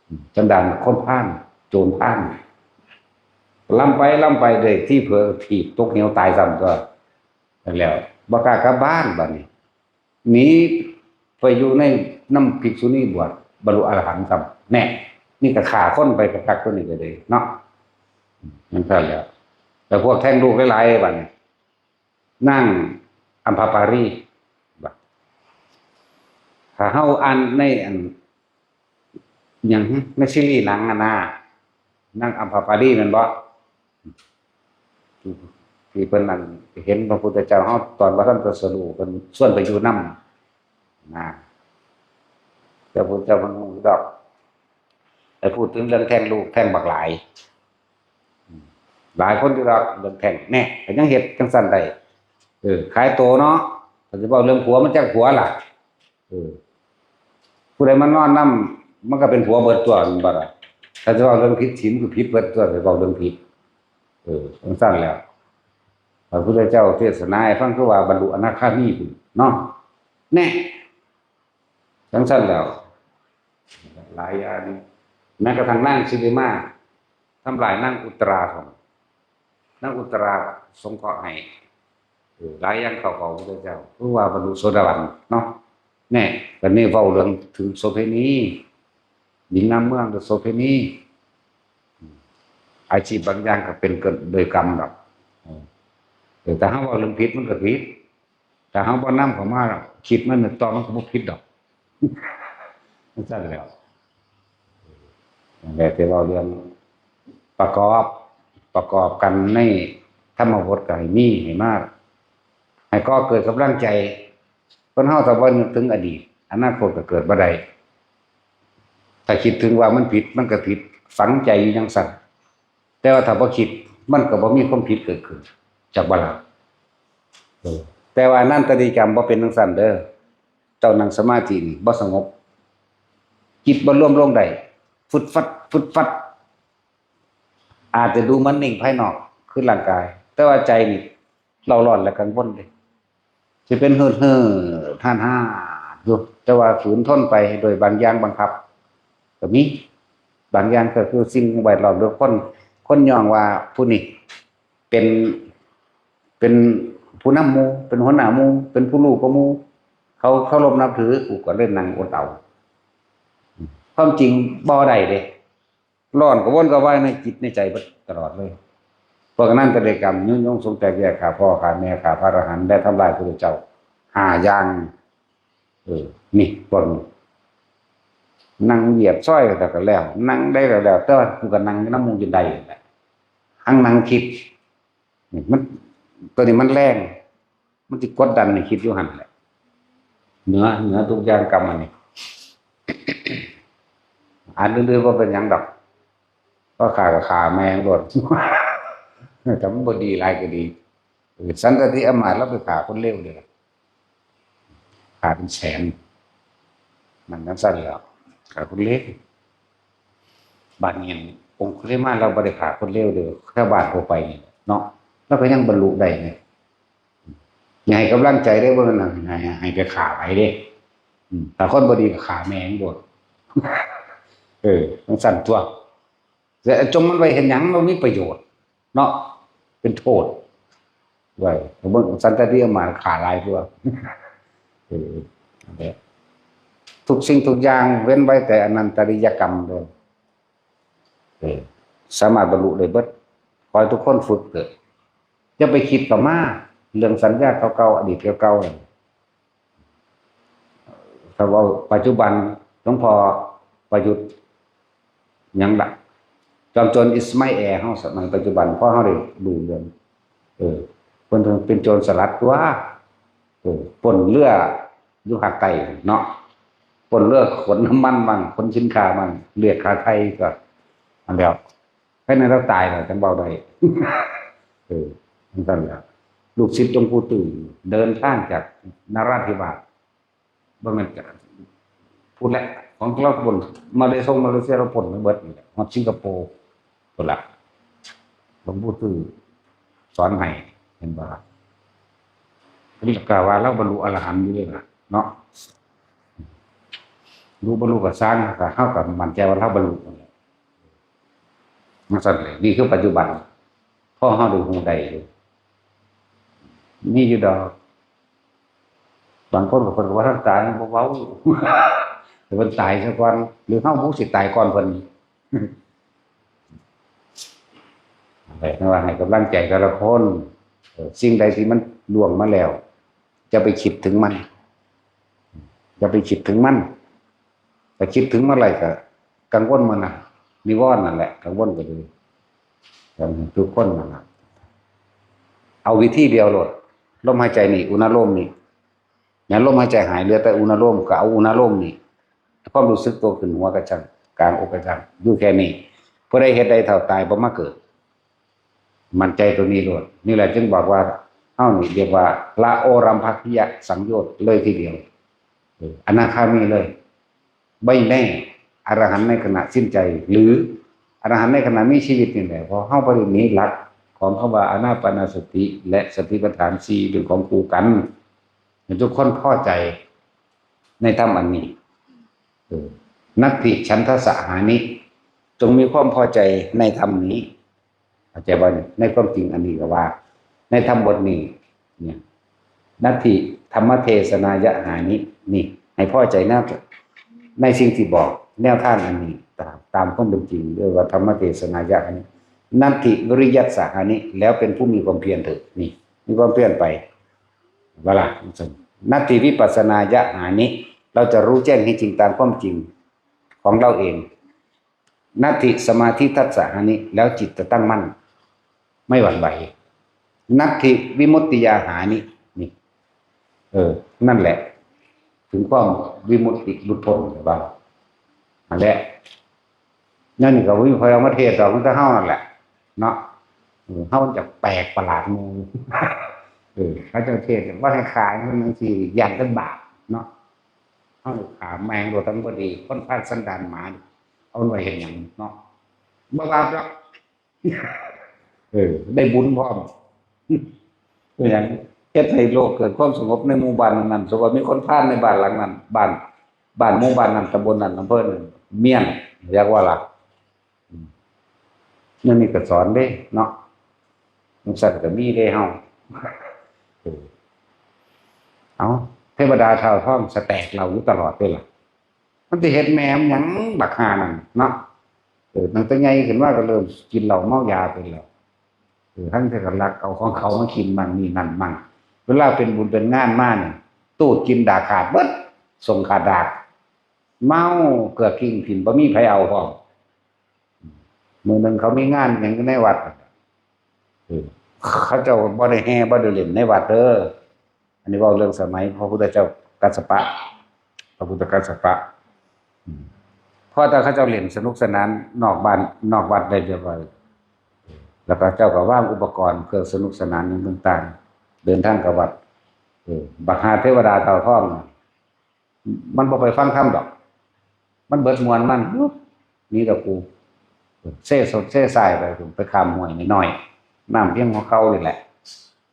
อืม สันดานคนพาล โจรพาล รำไปรำไป ได้ทีเผลอถีบตกเหวตายซ้ำตั๊ว นั่นแหล้ว บ่กล้ากลับบ้านบัดนี้ หนีไปอยู่ในนำภิกษุณีบวช บรรลุอรหันต์ซ้ำ แน่ นี่ก็ฆ่าคนไปคักๆ ตัวนี้ก็เลยเนาะ นั่นซั่นแหล้ว แต่พวกแท้งลูกหลายๆ บัดนี้ นางอัมพปาลี บัด ถ้าเฮาอ่านในอัน หยัง ในซีรีส์หนังอะนะ นางอัมพปาลีแม่นบ่ ที่เพิ่นนั่นเห็นพระพุทธเจ้าเฮาตอนบ่ทันตรัสรู้ เพิ่นชวนไปอยู่นำ นะ แต่พระพุทธเจ้าเพิ่นฮู้ดอก ไปพูดถึงเรื่องแท้งลูกแท้งบักหลาย อืม หลายคนอยู่ดอกเรื่องแท้ง แน่ ก็ยังเฮ็ดจั่งซั่นได้ เออ ขายโตเนาะ ถ้าสิเว้าเรื่องผัวมันจักผัวล่ะ เออ ผู้ใดมานอนนำ มันก็เป็นผัวเบิดตั๊ว แม่นบ่ล่ะ ถ้าสิเว้าเรื่องผิดศีลก็ผิดเบิดตั๊ว สิเว้าเรื่องผิด เออ จั่งซั่นแหล้ว พระพุทธเจ้าเทศนาให้ฟังคือว่าบรรลุอนาคามีพุ้นเนาะ แน่ จั่งซั่นแหล้ว หลายอย่าง แม้กระทั่งนางชุติมา ทำลายนางอุตราของ นางอุตราสงเคราะห์ให้ เออ หลายอย่างเข้าของพระพุทธเจ้า คือว่าบรรลุโสดาบันเนาะ แน่ ก็นี่เว้าเรื่องถึงโสเภณี หญิงงามเมืองก็โสเภณี อาชีพบางอย่างก็เป็นเกิดโดยกรรมดอก เออ เออ แต่เฮาเว้าเรื่องผิดมันก็ผิด ถ้าเฮาบ่นำเข้ามาคิดมันต่อ มันก็บ่ผิดดอก จั่งซั่นแหล้ว นั่นแหละที่เว้าเรื่องประกอบ ประกอบกันในธรรมบทก็ให้มีให้มา ให้ก่อเกิดกำลังใจ คนเฮาถ้าบ่นึกถึงอดีต อนาคตก็เกิดบ่ได้ ถ้าคิดถึงว่ามันผิด มันก็ผิด ฝังใจอยู่จั่งซั่น แต่ว่าถ้าบ่คิด มันก็บ่มีความผิดเกิดขึ้น จักบ่ล่ะ เออ แต่ว่าอนันตริยกรรมบ่เป็นจั่งซั่นเด้อ เจ้านั่งสมาธินี่บ่สงบ จิตบ่รวมลงได้ ฟึดฟัด ฟึดฟัด อาจจะดูเหมือนนิ่งภายนอก คือร่างกาย แต่ว่าใจนี่เร่าร้อนและกังวลเด้ สิเป็นหืดหืดห่านห่านอยู่ แต่ว่าฝืนทนไปโดยบางอย่างบังคับ ก็มี บางอย่างก็คือสิ่งแวดล้อมหรือคน คนย่องว่าผู้นี้เป็น เป็นผู้นำหมู่ เป็นหัวหน้าหมู่ เป็นผู้รู้กว่าหมู่ เขาเคารพนับถือ กูก็เลยนั่งอดเอา ความจริงบ่ได้เด้ ร้อนกระวนกระวายในจิตในใจเบิดตลอดเลย พวกนั้นก็เลยกรรมยุยงสงแตกแยก ฆ่าพ่อฆ่าแม่ ฆ่าพระอรหันต์ และทำลายพระพุทธเจ้า ห้าอย่าง เออ นี่พวกนี้ นั่งเหยียบซอยก็แล้ว นั่งได้ก็แล้ว แต่ว่ากูก็นั่งอยู่นำหมู่อยู่ได้แหละ ทั้งนั่งคิด นี่มัน ตัวนี้มันแรง มันสิกดดันให้คิดอยู่หั่นแหละ เหนือ เหนือทุกอย่างกรรมอันนี้ อันอื่นๆบ่เป็นหยังดอก เพราะฆ่าก็ฆ่าแม่งโลด แต่มันบ่ดีหลายก็ดี เออ สันตติอำมาตย์ลาวไปฆ่าคนเลวเด้อล่ะ ฆ่าเป็นแสน มันจั่งซั้นแหล้ว ฆ่าคนเลว บาดนี้องคุลิมานลาวบ่ได้ฆ่าคนเลวเด้อ ชาวบ้านทั่วไปนี่เนาะ ลาวก็ยังบรรลุได้ไง อย่าให้กำลังใจเด้อ บ่แม่นให้ ให้ ให้ไปฆ่าไผเด้ อืม ถ้าคนบ่ดีก็ฆ่าแม่งโลด เออ จั่งซั้นตั่ว แต่จงมันไว้เฮ็ดหยัง บ่มีประโยชน์เนาะ เป็นโทษ ไว้ เบิ่งสันตติประมาท ฆ่าหลายกว่า เออ นั่นแหละ ทุกสิ่งทุกอย่างเว้นไว้แต่อนันตริยกรรมเด้อ เออ สามารถบรรลุได้เบิด ขอให้ทุกคนฝึกเถอะ อย่าไปคิดต่อมา เรื่องสัญญาเก่าๆ อดีตเก่าๆ นั่น ถ้าเว้าปัจจุบัน หลวงพ่อประยุทธ์ หยังล่ะ จอมโจรอิสมาแอลเฮา สมัยปัจจุบัน พอเฮาได้รู้เรื่อง เออ เพิ่นเป็นโจรสลัดตั่ว เออ ปล้นเรืออยู่ภาคใต้เนาะ ปล้นเรือขนน้ำมันมั่ง ขนสินค้ามั่ง เรียกค่าไถ่ก็ อันแล้ว แค่นั้นลาวตายแล้วจั่งเว้าได้ เออ จั่งซั้นแหละ ลูกศิษย์หลวงปู่ตื้อเดินทางจากนราธิวาส บ่แม่นจะพูดแหละ ของลาวปล้น มาเลเซีย มาเลเซียลาวปล้นไปเบิดนี่แหละ ฮอดสิงคโปร์พุ้นล่ะ หลวงปู่ตื้อสอนให้ เห็นบ่ล่ะ เพิ่นก็กล่าวว่าลาวบรรลุอรหันต์อยู่เด้ล่ะเนาะ รู้บ่รู้ก็ซ่าง ก็ เฮาก็มั่นใจว่าลาวบรรลุนั่นแหละ จั่งซั้นเลย นี่คือปัจจุบัน พอเฮาได้ฮู้ได้เลย มีอยู่ดอก บางคนก็เพิ่นก็ว่าท่านตายบ่เว้า แต่เพิ่นตายซะก่อน หรือเฮาผู้สิตายก่อนเพิ่น แต่ว่าให้กำลังใจแต่ละคน เอ่อ สิ่งใดที่มันล่วงมาแล้ว จะไปคิดถึงมัน อย่าไปคิดถึงมัน ไปคิดถึงเมื่อไหร่ก็กังวลเมื่อนั้น นิวรณ์นั่นแหละ กังวลก็ดี ทุกคนนั่นแหละ เอาวิธีเดียวโลด ลมหายใจนี่ อุณาโลมนี่ แม่นลมหายใจหาย เหลือแต่อุณาโลม ก็เอาอุณาโลมนี่ ความรู้สึกตัวขึ้นหัวก็ช่าง กลางอกก็ช่าง อยู่แค่นี้ ผู้ใดเฮ็ดได้เท่าตายบ่มาเกิด มั่นใจตัวนี้โลด นี่แหละจึงบอกว่า เฮานี่เรียกว่า ละโอรัมภกิยสังโยชน์เลยทีเดียว เออ อนาคามีเลย ไม่แน่ อรหันต์ในขณะสิ้นใจ หรืออรหันต์ในขณะมีชีวิตนี่แหละ เพราะเฮาบ่ได้หนีหลักของคำว่าอานาปานสติ และสติปัฏฐานสี่เป็นของคู่กัน ให้ทุกคนพอใจในธรรมอันนี้ เออ นัตถิฉันทะสหานิ จงมีความพอใจในธรรมนี้ เข้าใจบ่เนี่ย ในความจริงอันนี้ก็ว่า ในธรรมบทนี้ เนี่ย นัตถิธรรมเทศนายะหานิ นี่ ให้พอใจนะ ในสิ่งที่บอก แนวทางอันนี้ ตาม ตามความเป็นจริง เรียกว่าธรรมเทศนายะหานิ นัตถิวิริยัสสหานิ แล้วเป็นผู้มีความเพียรเถอะ นี่ มีความเพียรไป เวลา นัตถิวิปัสสนายะหานิ เราจะรู้แจ้งให้จริงตามความจริงของเราเอง นัตถิสมาธิทัสสะหานิ แล้วจิตจะตั้งมั่น ไม่หวั่นไหว นัตถิวิมุตติยาหานิ นี่ เออ นั่นแหละ ถึงความวิมุตติหลุดพ้นหรือว่า นั่นแหละ นั่นนี่ก็บ่มีใครเอามาเทศน์ดอก มันก็เฮานั่นแหละ เนาะ เออ เฮามันจะแปลกประหลาดหมู่ เออ เขาเจ้าเทศน์ว่าให้ขายมันจังซี่ ย่านเป็นบาปเนาะ เฮาขายแม่งโลด ทั้งบ่ดี คนพาลสันดานหมา เอามันไว้เฮ็ดหยังเนาะ บ่บาปดอก เออ ได้บุญพร้อม เป็นหยัง เฮ็ดให้โลกเกิดความสงบในหมู่บ้านนั้นๆ สมมุติว่ามีคนพาลในบ้านหลังนั้น บ้าน บ้านหมู่บ้านนั้น ตำบลนั้น อำเภอนั้น เมี้ยน เรียกว่าล่ะ อืม นั่นนี่ก็สอนเด้เนาะ จังซั่นก็มีเด้เฮา เออ เอ้า เทวดาท้าวทองสแตกเหล้าอยู่ตลอดเด้ล่ะ มันสิเฮ็ดแม่มันหยังบักห่านั่นเนาะ เออ ตั้งแต่ใหญ่ขึ้นมาก็เริ่มกินเหล้าเมายาไปแล้ว เออ ทั้งที่ก็ลักเอาของเขามากินมั่งนี่นั่นมั่ง เวลาเป็นบุญเป็นงานมานี่ ตูดกินดากขาดเบิด ส่งขาดดาก เมาเกือกกิ้งถิ่ม บ่มีไผเอาพร้อม มื้อหนึ่งเขามีงานหยังอยู่ในวัด เออ เขาเจ้าบ่ได้แห่บ่ได้เล่นในวัดเด้อ อันนี้เว้าเรื่องสมัยพระพุทธเจ้ากัสสปะ พระพุทธกัสสปะ อืม เพราะถ้าเขาเจ้าเล่นสนุกสนานนอกบ้านนอกวัดได้เรียบร้อย แล้วก็เจ้าก็วางอุปกรณ์เครื่องสนุกสนานต่างๆ เดินทางกับวัด เออ บักหาเทวดาท้าวทองน่ะ มันบ่ไปฟังธรรมดอก มันเบิดมวลมันอยู่ นี่ละกู เซ่สดเซ่สายไป ไปข้ามห้วยน้อยๆ น้ำเพียงหัวเข่านี่แหละ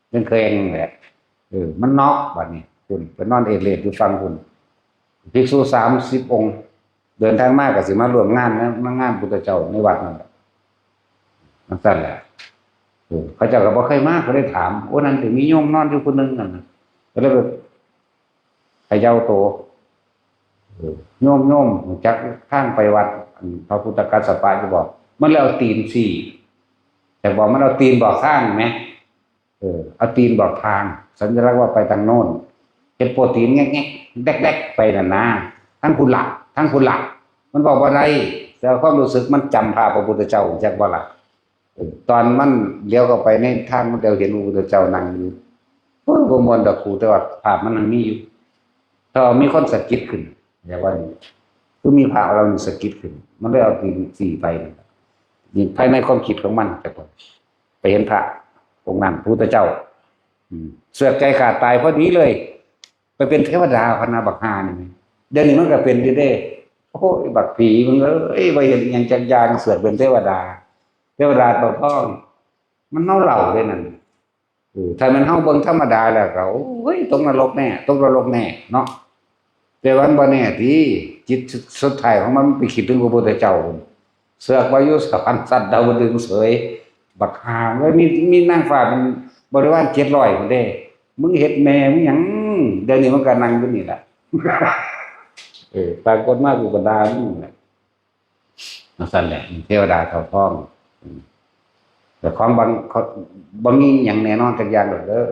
เพียงเคยนี่แหละ เออ มันเนาะ บัดนี้ คุณ ไปนอนเอดเลดอยู่ฝั่งคุณ ภิกษุสามสิบองค์ เดินทางมาก็สิมาร่วมงานนะ มางานพุทธเจ้าในวัดนั่นแหละ นั่นสั่นแหละ เออ เขาเจ้าก็บ่เคยมา ก็เลยถาม โอ้ นั่นถึงมีโยมนอนอยู่คนหนึ่งนั่นนะ ก็เลยแบบ เขย่าโต เออ โยม โยม รู้จักทางไปวัด อันพระพุทธกัสสปะอยู่บ่ มันเลยเอาตีนสี่ แต่บอกมันเอาตีนบอกทางไหม เออ เอาตีนบอกทาง สัญลักษณ์ว่าไปทางโน้น เฮ็ดโปรตีนแงกๆ แดกๆ ไปน่ะนะ ทั้งคุณหลัก ทั้งคุณหลัก มันบอกว่าได้ แต่ความรู้สึกมันจำภาพพระพุทธเจ้าจักบ่ล่ะ เออ ตอนมันเลี้ยวเข้าไปในทาง มันเดียวเห็นพระพุทธเจ้านั่งอยู่ โอ้ย บ่ม่วนดอกครู แต่ว่าภาพมันยังมีอยู่ ถ้ามีคนสะกิดขึ้น อย่างว่านี่ คือมีพระเรานี่สะกิดขึ้น มันได้เอาตีนสี่ไป นี่ภายในความคิดของมัน แต่ก่อน ไปเห็นพระองค์นั้น พระพุทธเจ้า อืม เสือกใจขาดตายพอดีเลย ไปเป็นเทวดาพะนาบักฮานี่ เดี๋ยวนี้มันก็เป็นอยู่เด้ โอ้ย บักผีมึงเอ้ย ไปเห็นอหย่างจักอย่าง เสือกเป็นเทวดา เทวดาเต่าทอง มันเมาเหล้าเด้นั่น เออ ถ้ามันเฮาเบิ่งธรรมดาแล้วก็ โอ้ย ตกนรกแน่ ตกนรกแน่เนาะ แต่วันบ่แน่ที่จิตสุดท้ายของมันไปคิดถึงพระพุทธเจ้า เสือกว่าอยู่สวรรค์ชั้นดาวดึงส์เสย บักฮาเว้ย มี มีนางฟ้าเป็นบริวารเจ็ดร้อยคนเด้ มึงเฮ็ดแม่มึงหยัง เดี๋ยวนี้มันก็นั่งอยู่นี่แหละ เออ ปรากฏมากูก็ด่ามึงแหละ นั่นสั่นแหละ เทวดาเต่าทอง อืม แต่ของบางเขาบ่มีหยังแน่นอนจักอย่างดอกเด้อ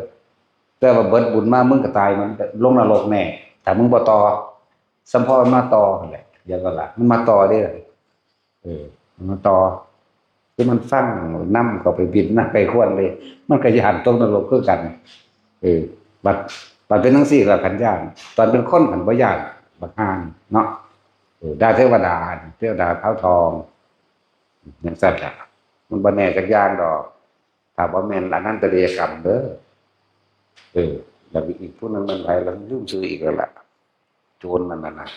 แต่ว่าเบิดบุญมามึงก็ตาย มันลงนรกแน่ ถ้ามึงบ่ต่อ สำเพาะมันมาต่อนั่นแหละ เดี๋ยวก็ละ มันมาต่อเด้อ เออ มันมาต่อ คือมันฟังนำก็ไปบินนะ ไปควนเลย มันก็ย้านตกนรกคือกัน เออ บัด บัดเป็นจังซี่ก็คันย้าน ตอนเป็นคนคันบ่ย้าน บักห่านี่เนาะ เออ ด่าเทวดา เทวดาขาวทอง จังซั่นล่ะ มันบ่แน่จักอย่างดอก ถ้าบ่แม่นอนันตริยกรรมเด้อ เออ แล้วอีกผู้หนึ่งมันไผ แล้วลืมชื่ออีกแล้วล่ะ โจรนั่นน่ะนะ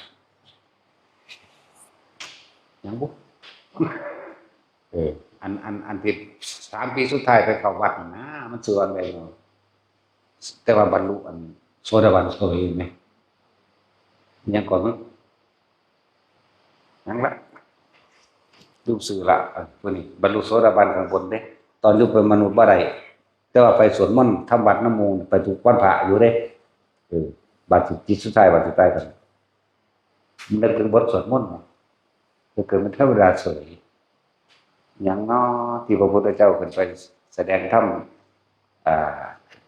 หยังบุ เออ อัน อัน อันที่สามปีสุดท้ายไปเข้าวัดน่ะนะ มันชื่อว่าอะไรเนาะ แต่ว่าบรรลุอันโสดาบันเฉยไหม ยังก่อนนะ ยังละ รูปสื่อละ อ่ะ พวกนี้บรรลุโสดาบันข้างบนเด้ ตอนอยู่เป็นมนุษย์บ่ได้ แต่ว่าไปสวดมนต์ทำวัดน้ำมูล ไปทุกวันพระอยู่เด้ เออ บัดจิตสุดท้าย บัดสุดท้ายกัน นึกถึงบทสวดมนต์นะ ก็เกิดเป็นเทวดาเฉย อย่างน้อที่พระพุทธเจ้าขึ้นไปแสดงธรรม อ่า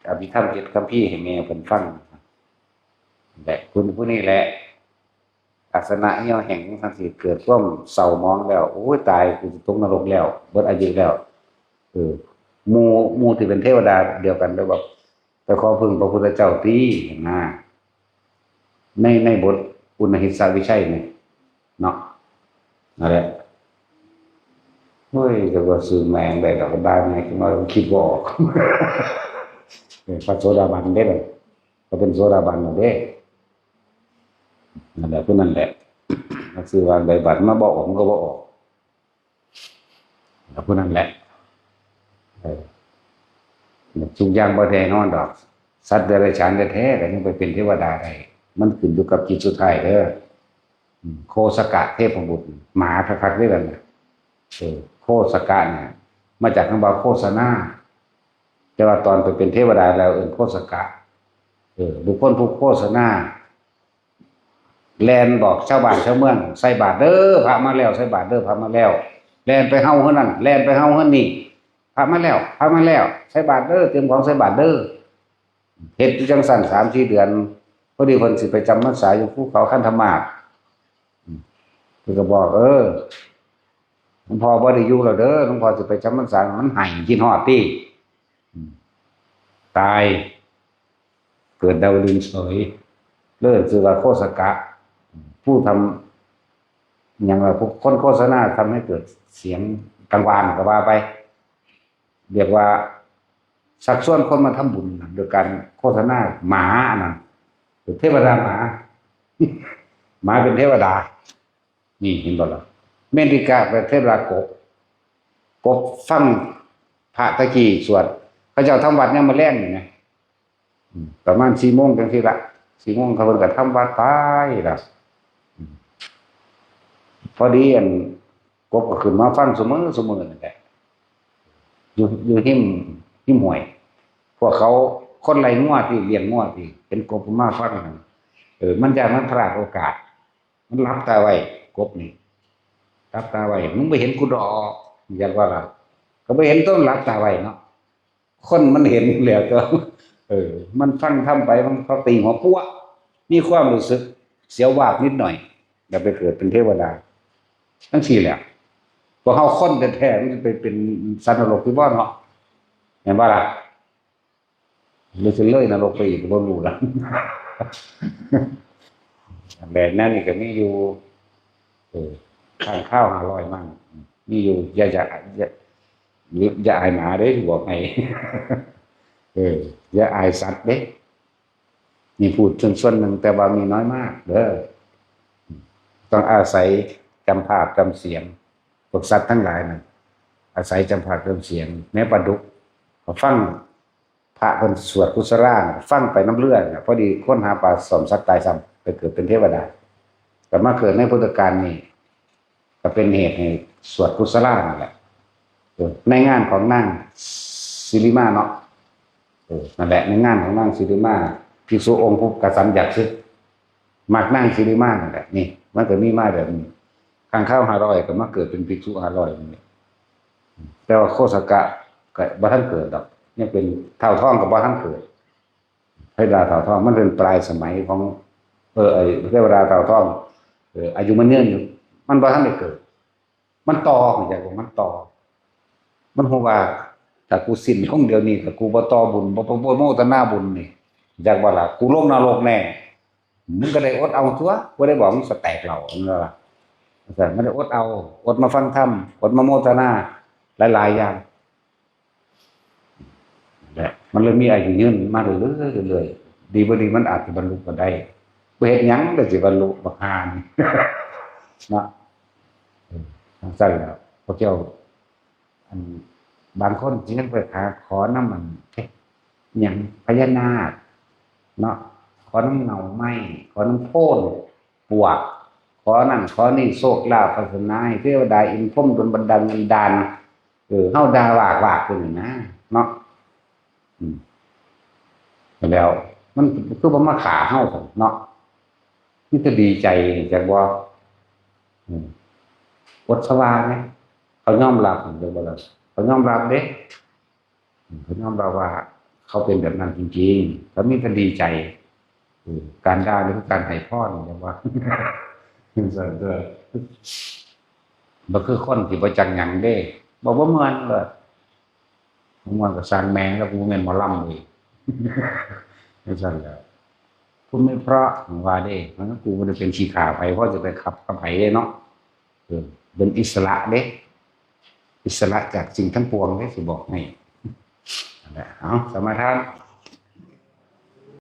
อภิธรรมเจ็ดคัมภีร์ให้แม่เพิ่นฟัง และคุณผู้นี้แหละ อาสนะเหี่ยวแห้งทั้งสี่ เกิดความเศร้าหมองแล้ว โอ้ย ตาย กูจะตกนรกแล้ว เบิดอายุแล้ว เออ หมู่ หมู่ที่เป็นเทวดาเดียวกันเลยบอก ไปขอพึ่งพระพุทธเจ้าตี้นะ ใน ในบทอุณหิสวิชัยเนี่ย เนาะ นั่นแหละ เฮ้ย แต่ว่าซื้อแมงได้ดอกได้ไง คือว่าคิดบ่ออก เออ พระโสดาบันเด้อ ก็เป็นโสดาบันนั่นเด้ นั่นแหละ ผู้นั้นแหละ ก็คือว่าได้บัตรมาบ่ออก มันก็บ่ออก แล้วผู้นั้นแหละ เออ ทุกอย่างบ่แน่นอนดอก สัตว์เดรัจฉานแท้ๆ ก็ยังไปเป็นเทวดาได้ มันขึ้นอยู่กับจิตสุดท้ายเด้อ อืม โคสกะเทพบุตร หมาคักๆ เด้อกันนะ เออ โคสกะเนี่ย มาจากคำว่าโฆษณา แต่ว่าตอนไปเป็นเทวดาแล้วเอิ้นโคสกะ เออ บุคคลผู้โฆษณา แล่นบอกชาวบ้านชาวเมือง "ใส่บาตรเด้อ พระมาแล้ว ใส่บาตรเด้อ พระมาแล้ว" แล่นไปเฮาเฮือนนั่น แล่นไปเฮาเฮือนนี่ "พระมาแล้ว พระมาแล้ว ใส่บาตรเด้อ เตรียมของใส่บาตรเด้อ" เฮ็ดอยู่จังซั่นสามสี่เดือน พอดีเพิ่นสิไปจำพรรษาอยู่ภูเขาคันธมาศ อืม เพิ่นก็บอก "เออ หลวงพ่อบ่ได้อยู่แล้วเด้อ หลวงพ่อสิไปจำพรรษา" มันไห้คิดฮอดติ อืม ตาย เกิดดาวดึงส์เฉย เลยชื่อว่าโฆสกะ ผู้ทำ อย่างว่าพวกคนโฆษณาทำให้เกิดเสียงกังวานก็ว่าไป เรียกว่าชักชวนคนมาทำบุญนะ โดยการโฆษณาหมาอันนั้น เทวดาหมา หมาเป็นเทวดา นี่เห็นบ่ล่ะ เมตติกะเป็นเทวดากบ กบฟังพระตะกี้สวด เขาเจ้าทำวัดยามมื้อแลงนี่นะ อืม ประมาณสี่โมงจังซี่ละ สี่โมงเขาเพิ่นก็ทำวัดไปละ อืม พอดีอันกบก็ขึ้นมาฟังซุมื้อซุมื้อนั่นแหละ อยู่ อยู่ริม ริมห้วย พวกเขาคนไล่งัวติ เลี้ยงงัวติ เห็นกบมาฟังนั่น เออ มันย้านมันพลาดโอกาส มันหลับตาไว้ กบนี่ หลับตาไว้ มึงบ่เห็นกูดอก อยากว่าล่ะ ก็บ่เห็น ต้องหลับตาไว้เนาะ คนมันเห็นแล้วก็ เออ มันฟังธรรมไป มันเขาตีหัวปัว มีความรู้สึกเสียววาบนิดหน่อย แล้วไปเกิดเป็นเทวดา จั่งซี้แหละ พวกเฮาคนแท้ๆ มันจะไปเป็นสัตว์นรกที่บ่เนาะ แม่นบ่ล่ะ หรือสิเลยนรกไปอีกก็บ่รู้ล่ะ แบบนั้นนี่ก็มีอยู่ เออ ค้างคาวห้าร้อยมั้ง มีอยู่ อย่า อย่า อย่า อย่าอายหมาเด้ บอกให้ เออ อย่าอายสัตว์เด้ นี่พูดส่วน ส่วนหนึ่ง แต่ว่ามีน้อยมากเด้อ ต้องอาศัยจำภาพจำเสียง พวกสัตว์ทั้งหลายน่ะ อาศัยจำภาพจำเสียง แม้ปลาดุก ก็ฟังพระเพิ่นสวดกุศลาน่ะ ฟังไปนำเรือน่ะ พอดีคนหาปลาซ้อมสัตว์ตายซ้ำ ไปเกิดเป็นเทวดา ก็มาเกิดในพุทธกาลนี่ ก็เป็นเหตุให้สวดกุศลานั่นแหละ เออ ในงานของนางสิริมาเนาะ เออ นั่นแหละ ในงานของนางสิริมา ภิกษุองค์ผู้กตัญญูกตเวที มักนางสิริมานั่นแหละ นี่ มันก็มีมาแบบนี้ ค้างคาวห้าร้อยก็มาเกิดเป็นภิกษุห้าร้อยนี่ แต่ว่าโคสกะก็บ่ทันเกิดดอก ยังเป็นท้าวทองก็บ่ทันเกิด เทวดาท้าวทอง มันเป็นปลายสมัยของ เออ ไอ้เทวดาท้าวทอง เออ อายุมันยืนอยู่ มันบ่ทันได้เกิด มันต่อ อยากว่ามันต่อ มันฮู้ว่า ถ้ากูสิ้นลงเดี๋ยวนี้ ถ้ากูบ่ต่อบุญ บ่ บ่ บ่โมทนาบุญนี่ อยากว่าล่ะ กูลงนรกแน่ มึงก็ได้อดเอาตั๊ว บ่ได้บอกมึงสแต็กเหล้า นั่นล่ะ แต่มันได้อดเอา อดมาฟังธรรม อดมาโมทนา หลายๆ อย่าง และมันเลยมีอายุยืนมาเรื่อยๆ เรื่อยๆ ดีบ่ดีมันอาจจะบรรลุก็ได้ บ่เฮ็ดหยังก็สิบรรลุ บักห่านี่ เนาะ เออ จั่งซั้นแหล้ว พวกเจ้า อัน บางคนสิยังไปหาขอนำ อัน เอ๊ะ อิหยัง พญานาค เนาะ ขอนำเง่าไม้ ขอนำโพนปวก ขอนั่นขอนี่ โชคลาภวาสนา ให้เทวดาอินทร์พรหมดลบันดาลเงินดาน เออ เฮาด่าวากๆ อยู่นี่นะ เนาะ อืม แล้ว มันคือบ่มาฆ่าเฮาซั่นเนาะ มีแต่ดีใจ จักบ่ อืม อดสว่าไง เขายอมรับ จักบ่ล่ะ เขายอมรับเด้ อืม เขายอมรับว่าเขาเป็นแบบนั้นจริงๆ เขามีแต่ดีใจ อืม การด่านี่คือการให้พร จักว่า ซั่นเด้อ บ่คือคนที่บ่จักหยังเด้ บ่ บ่ม่วนเลย บ่ม่วนก็ซ่างแม่ง แล้วกูบ่แม่นหมอลำเว้ย จั่งซั้นแหละ พูดไม่เพราะว่าเด้ มันก็ กูบ่ได้เป็นขี้ข้าไผ เพราะจะไปขับกับไผเด้เนาะ เออ เป็นอิสระเด้ อิสระจากสิ่งทั้งปวงเด้ สิบอกให้ นั่นแหละ เอา สมาทาน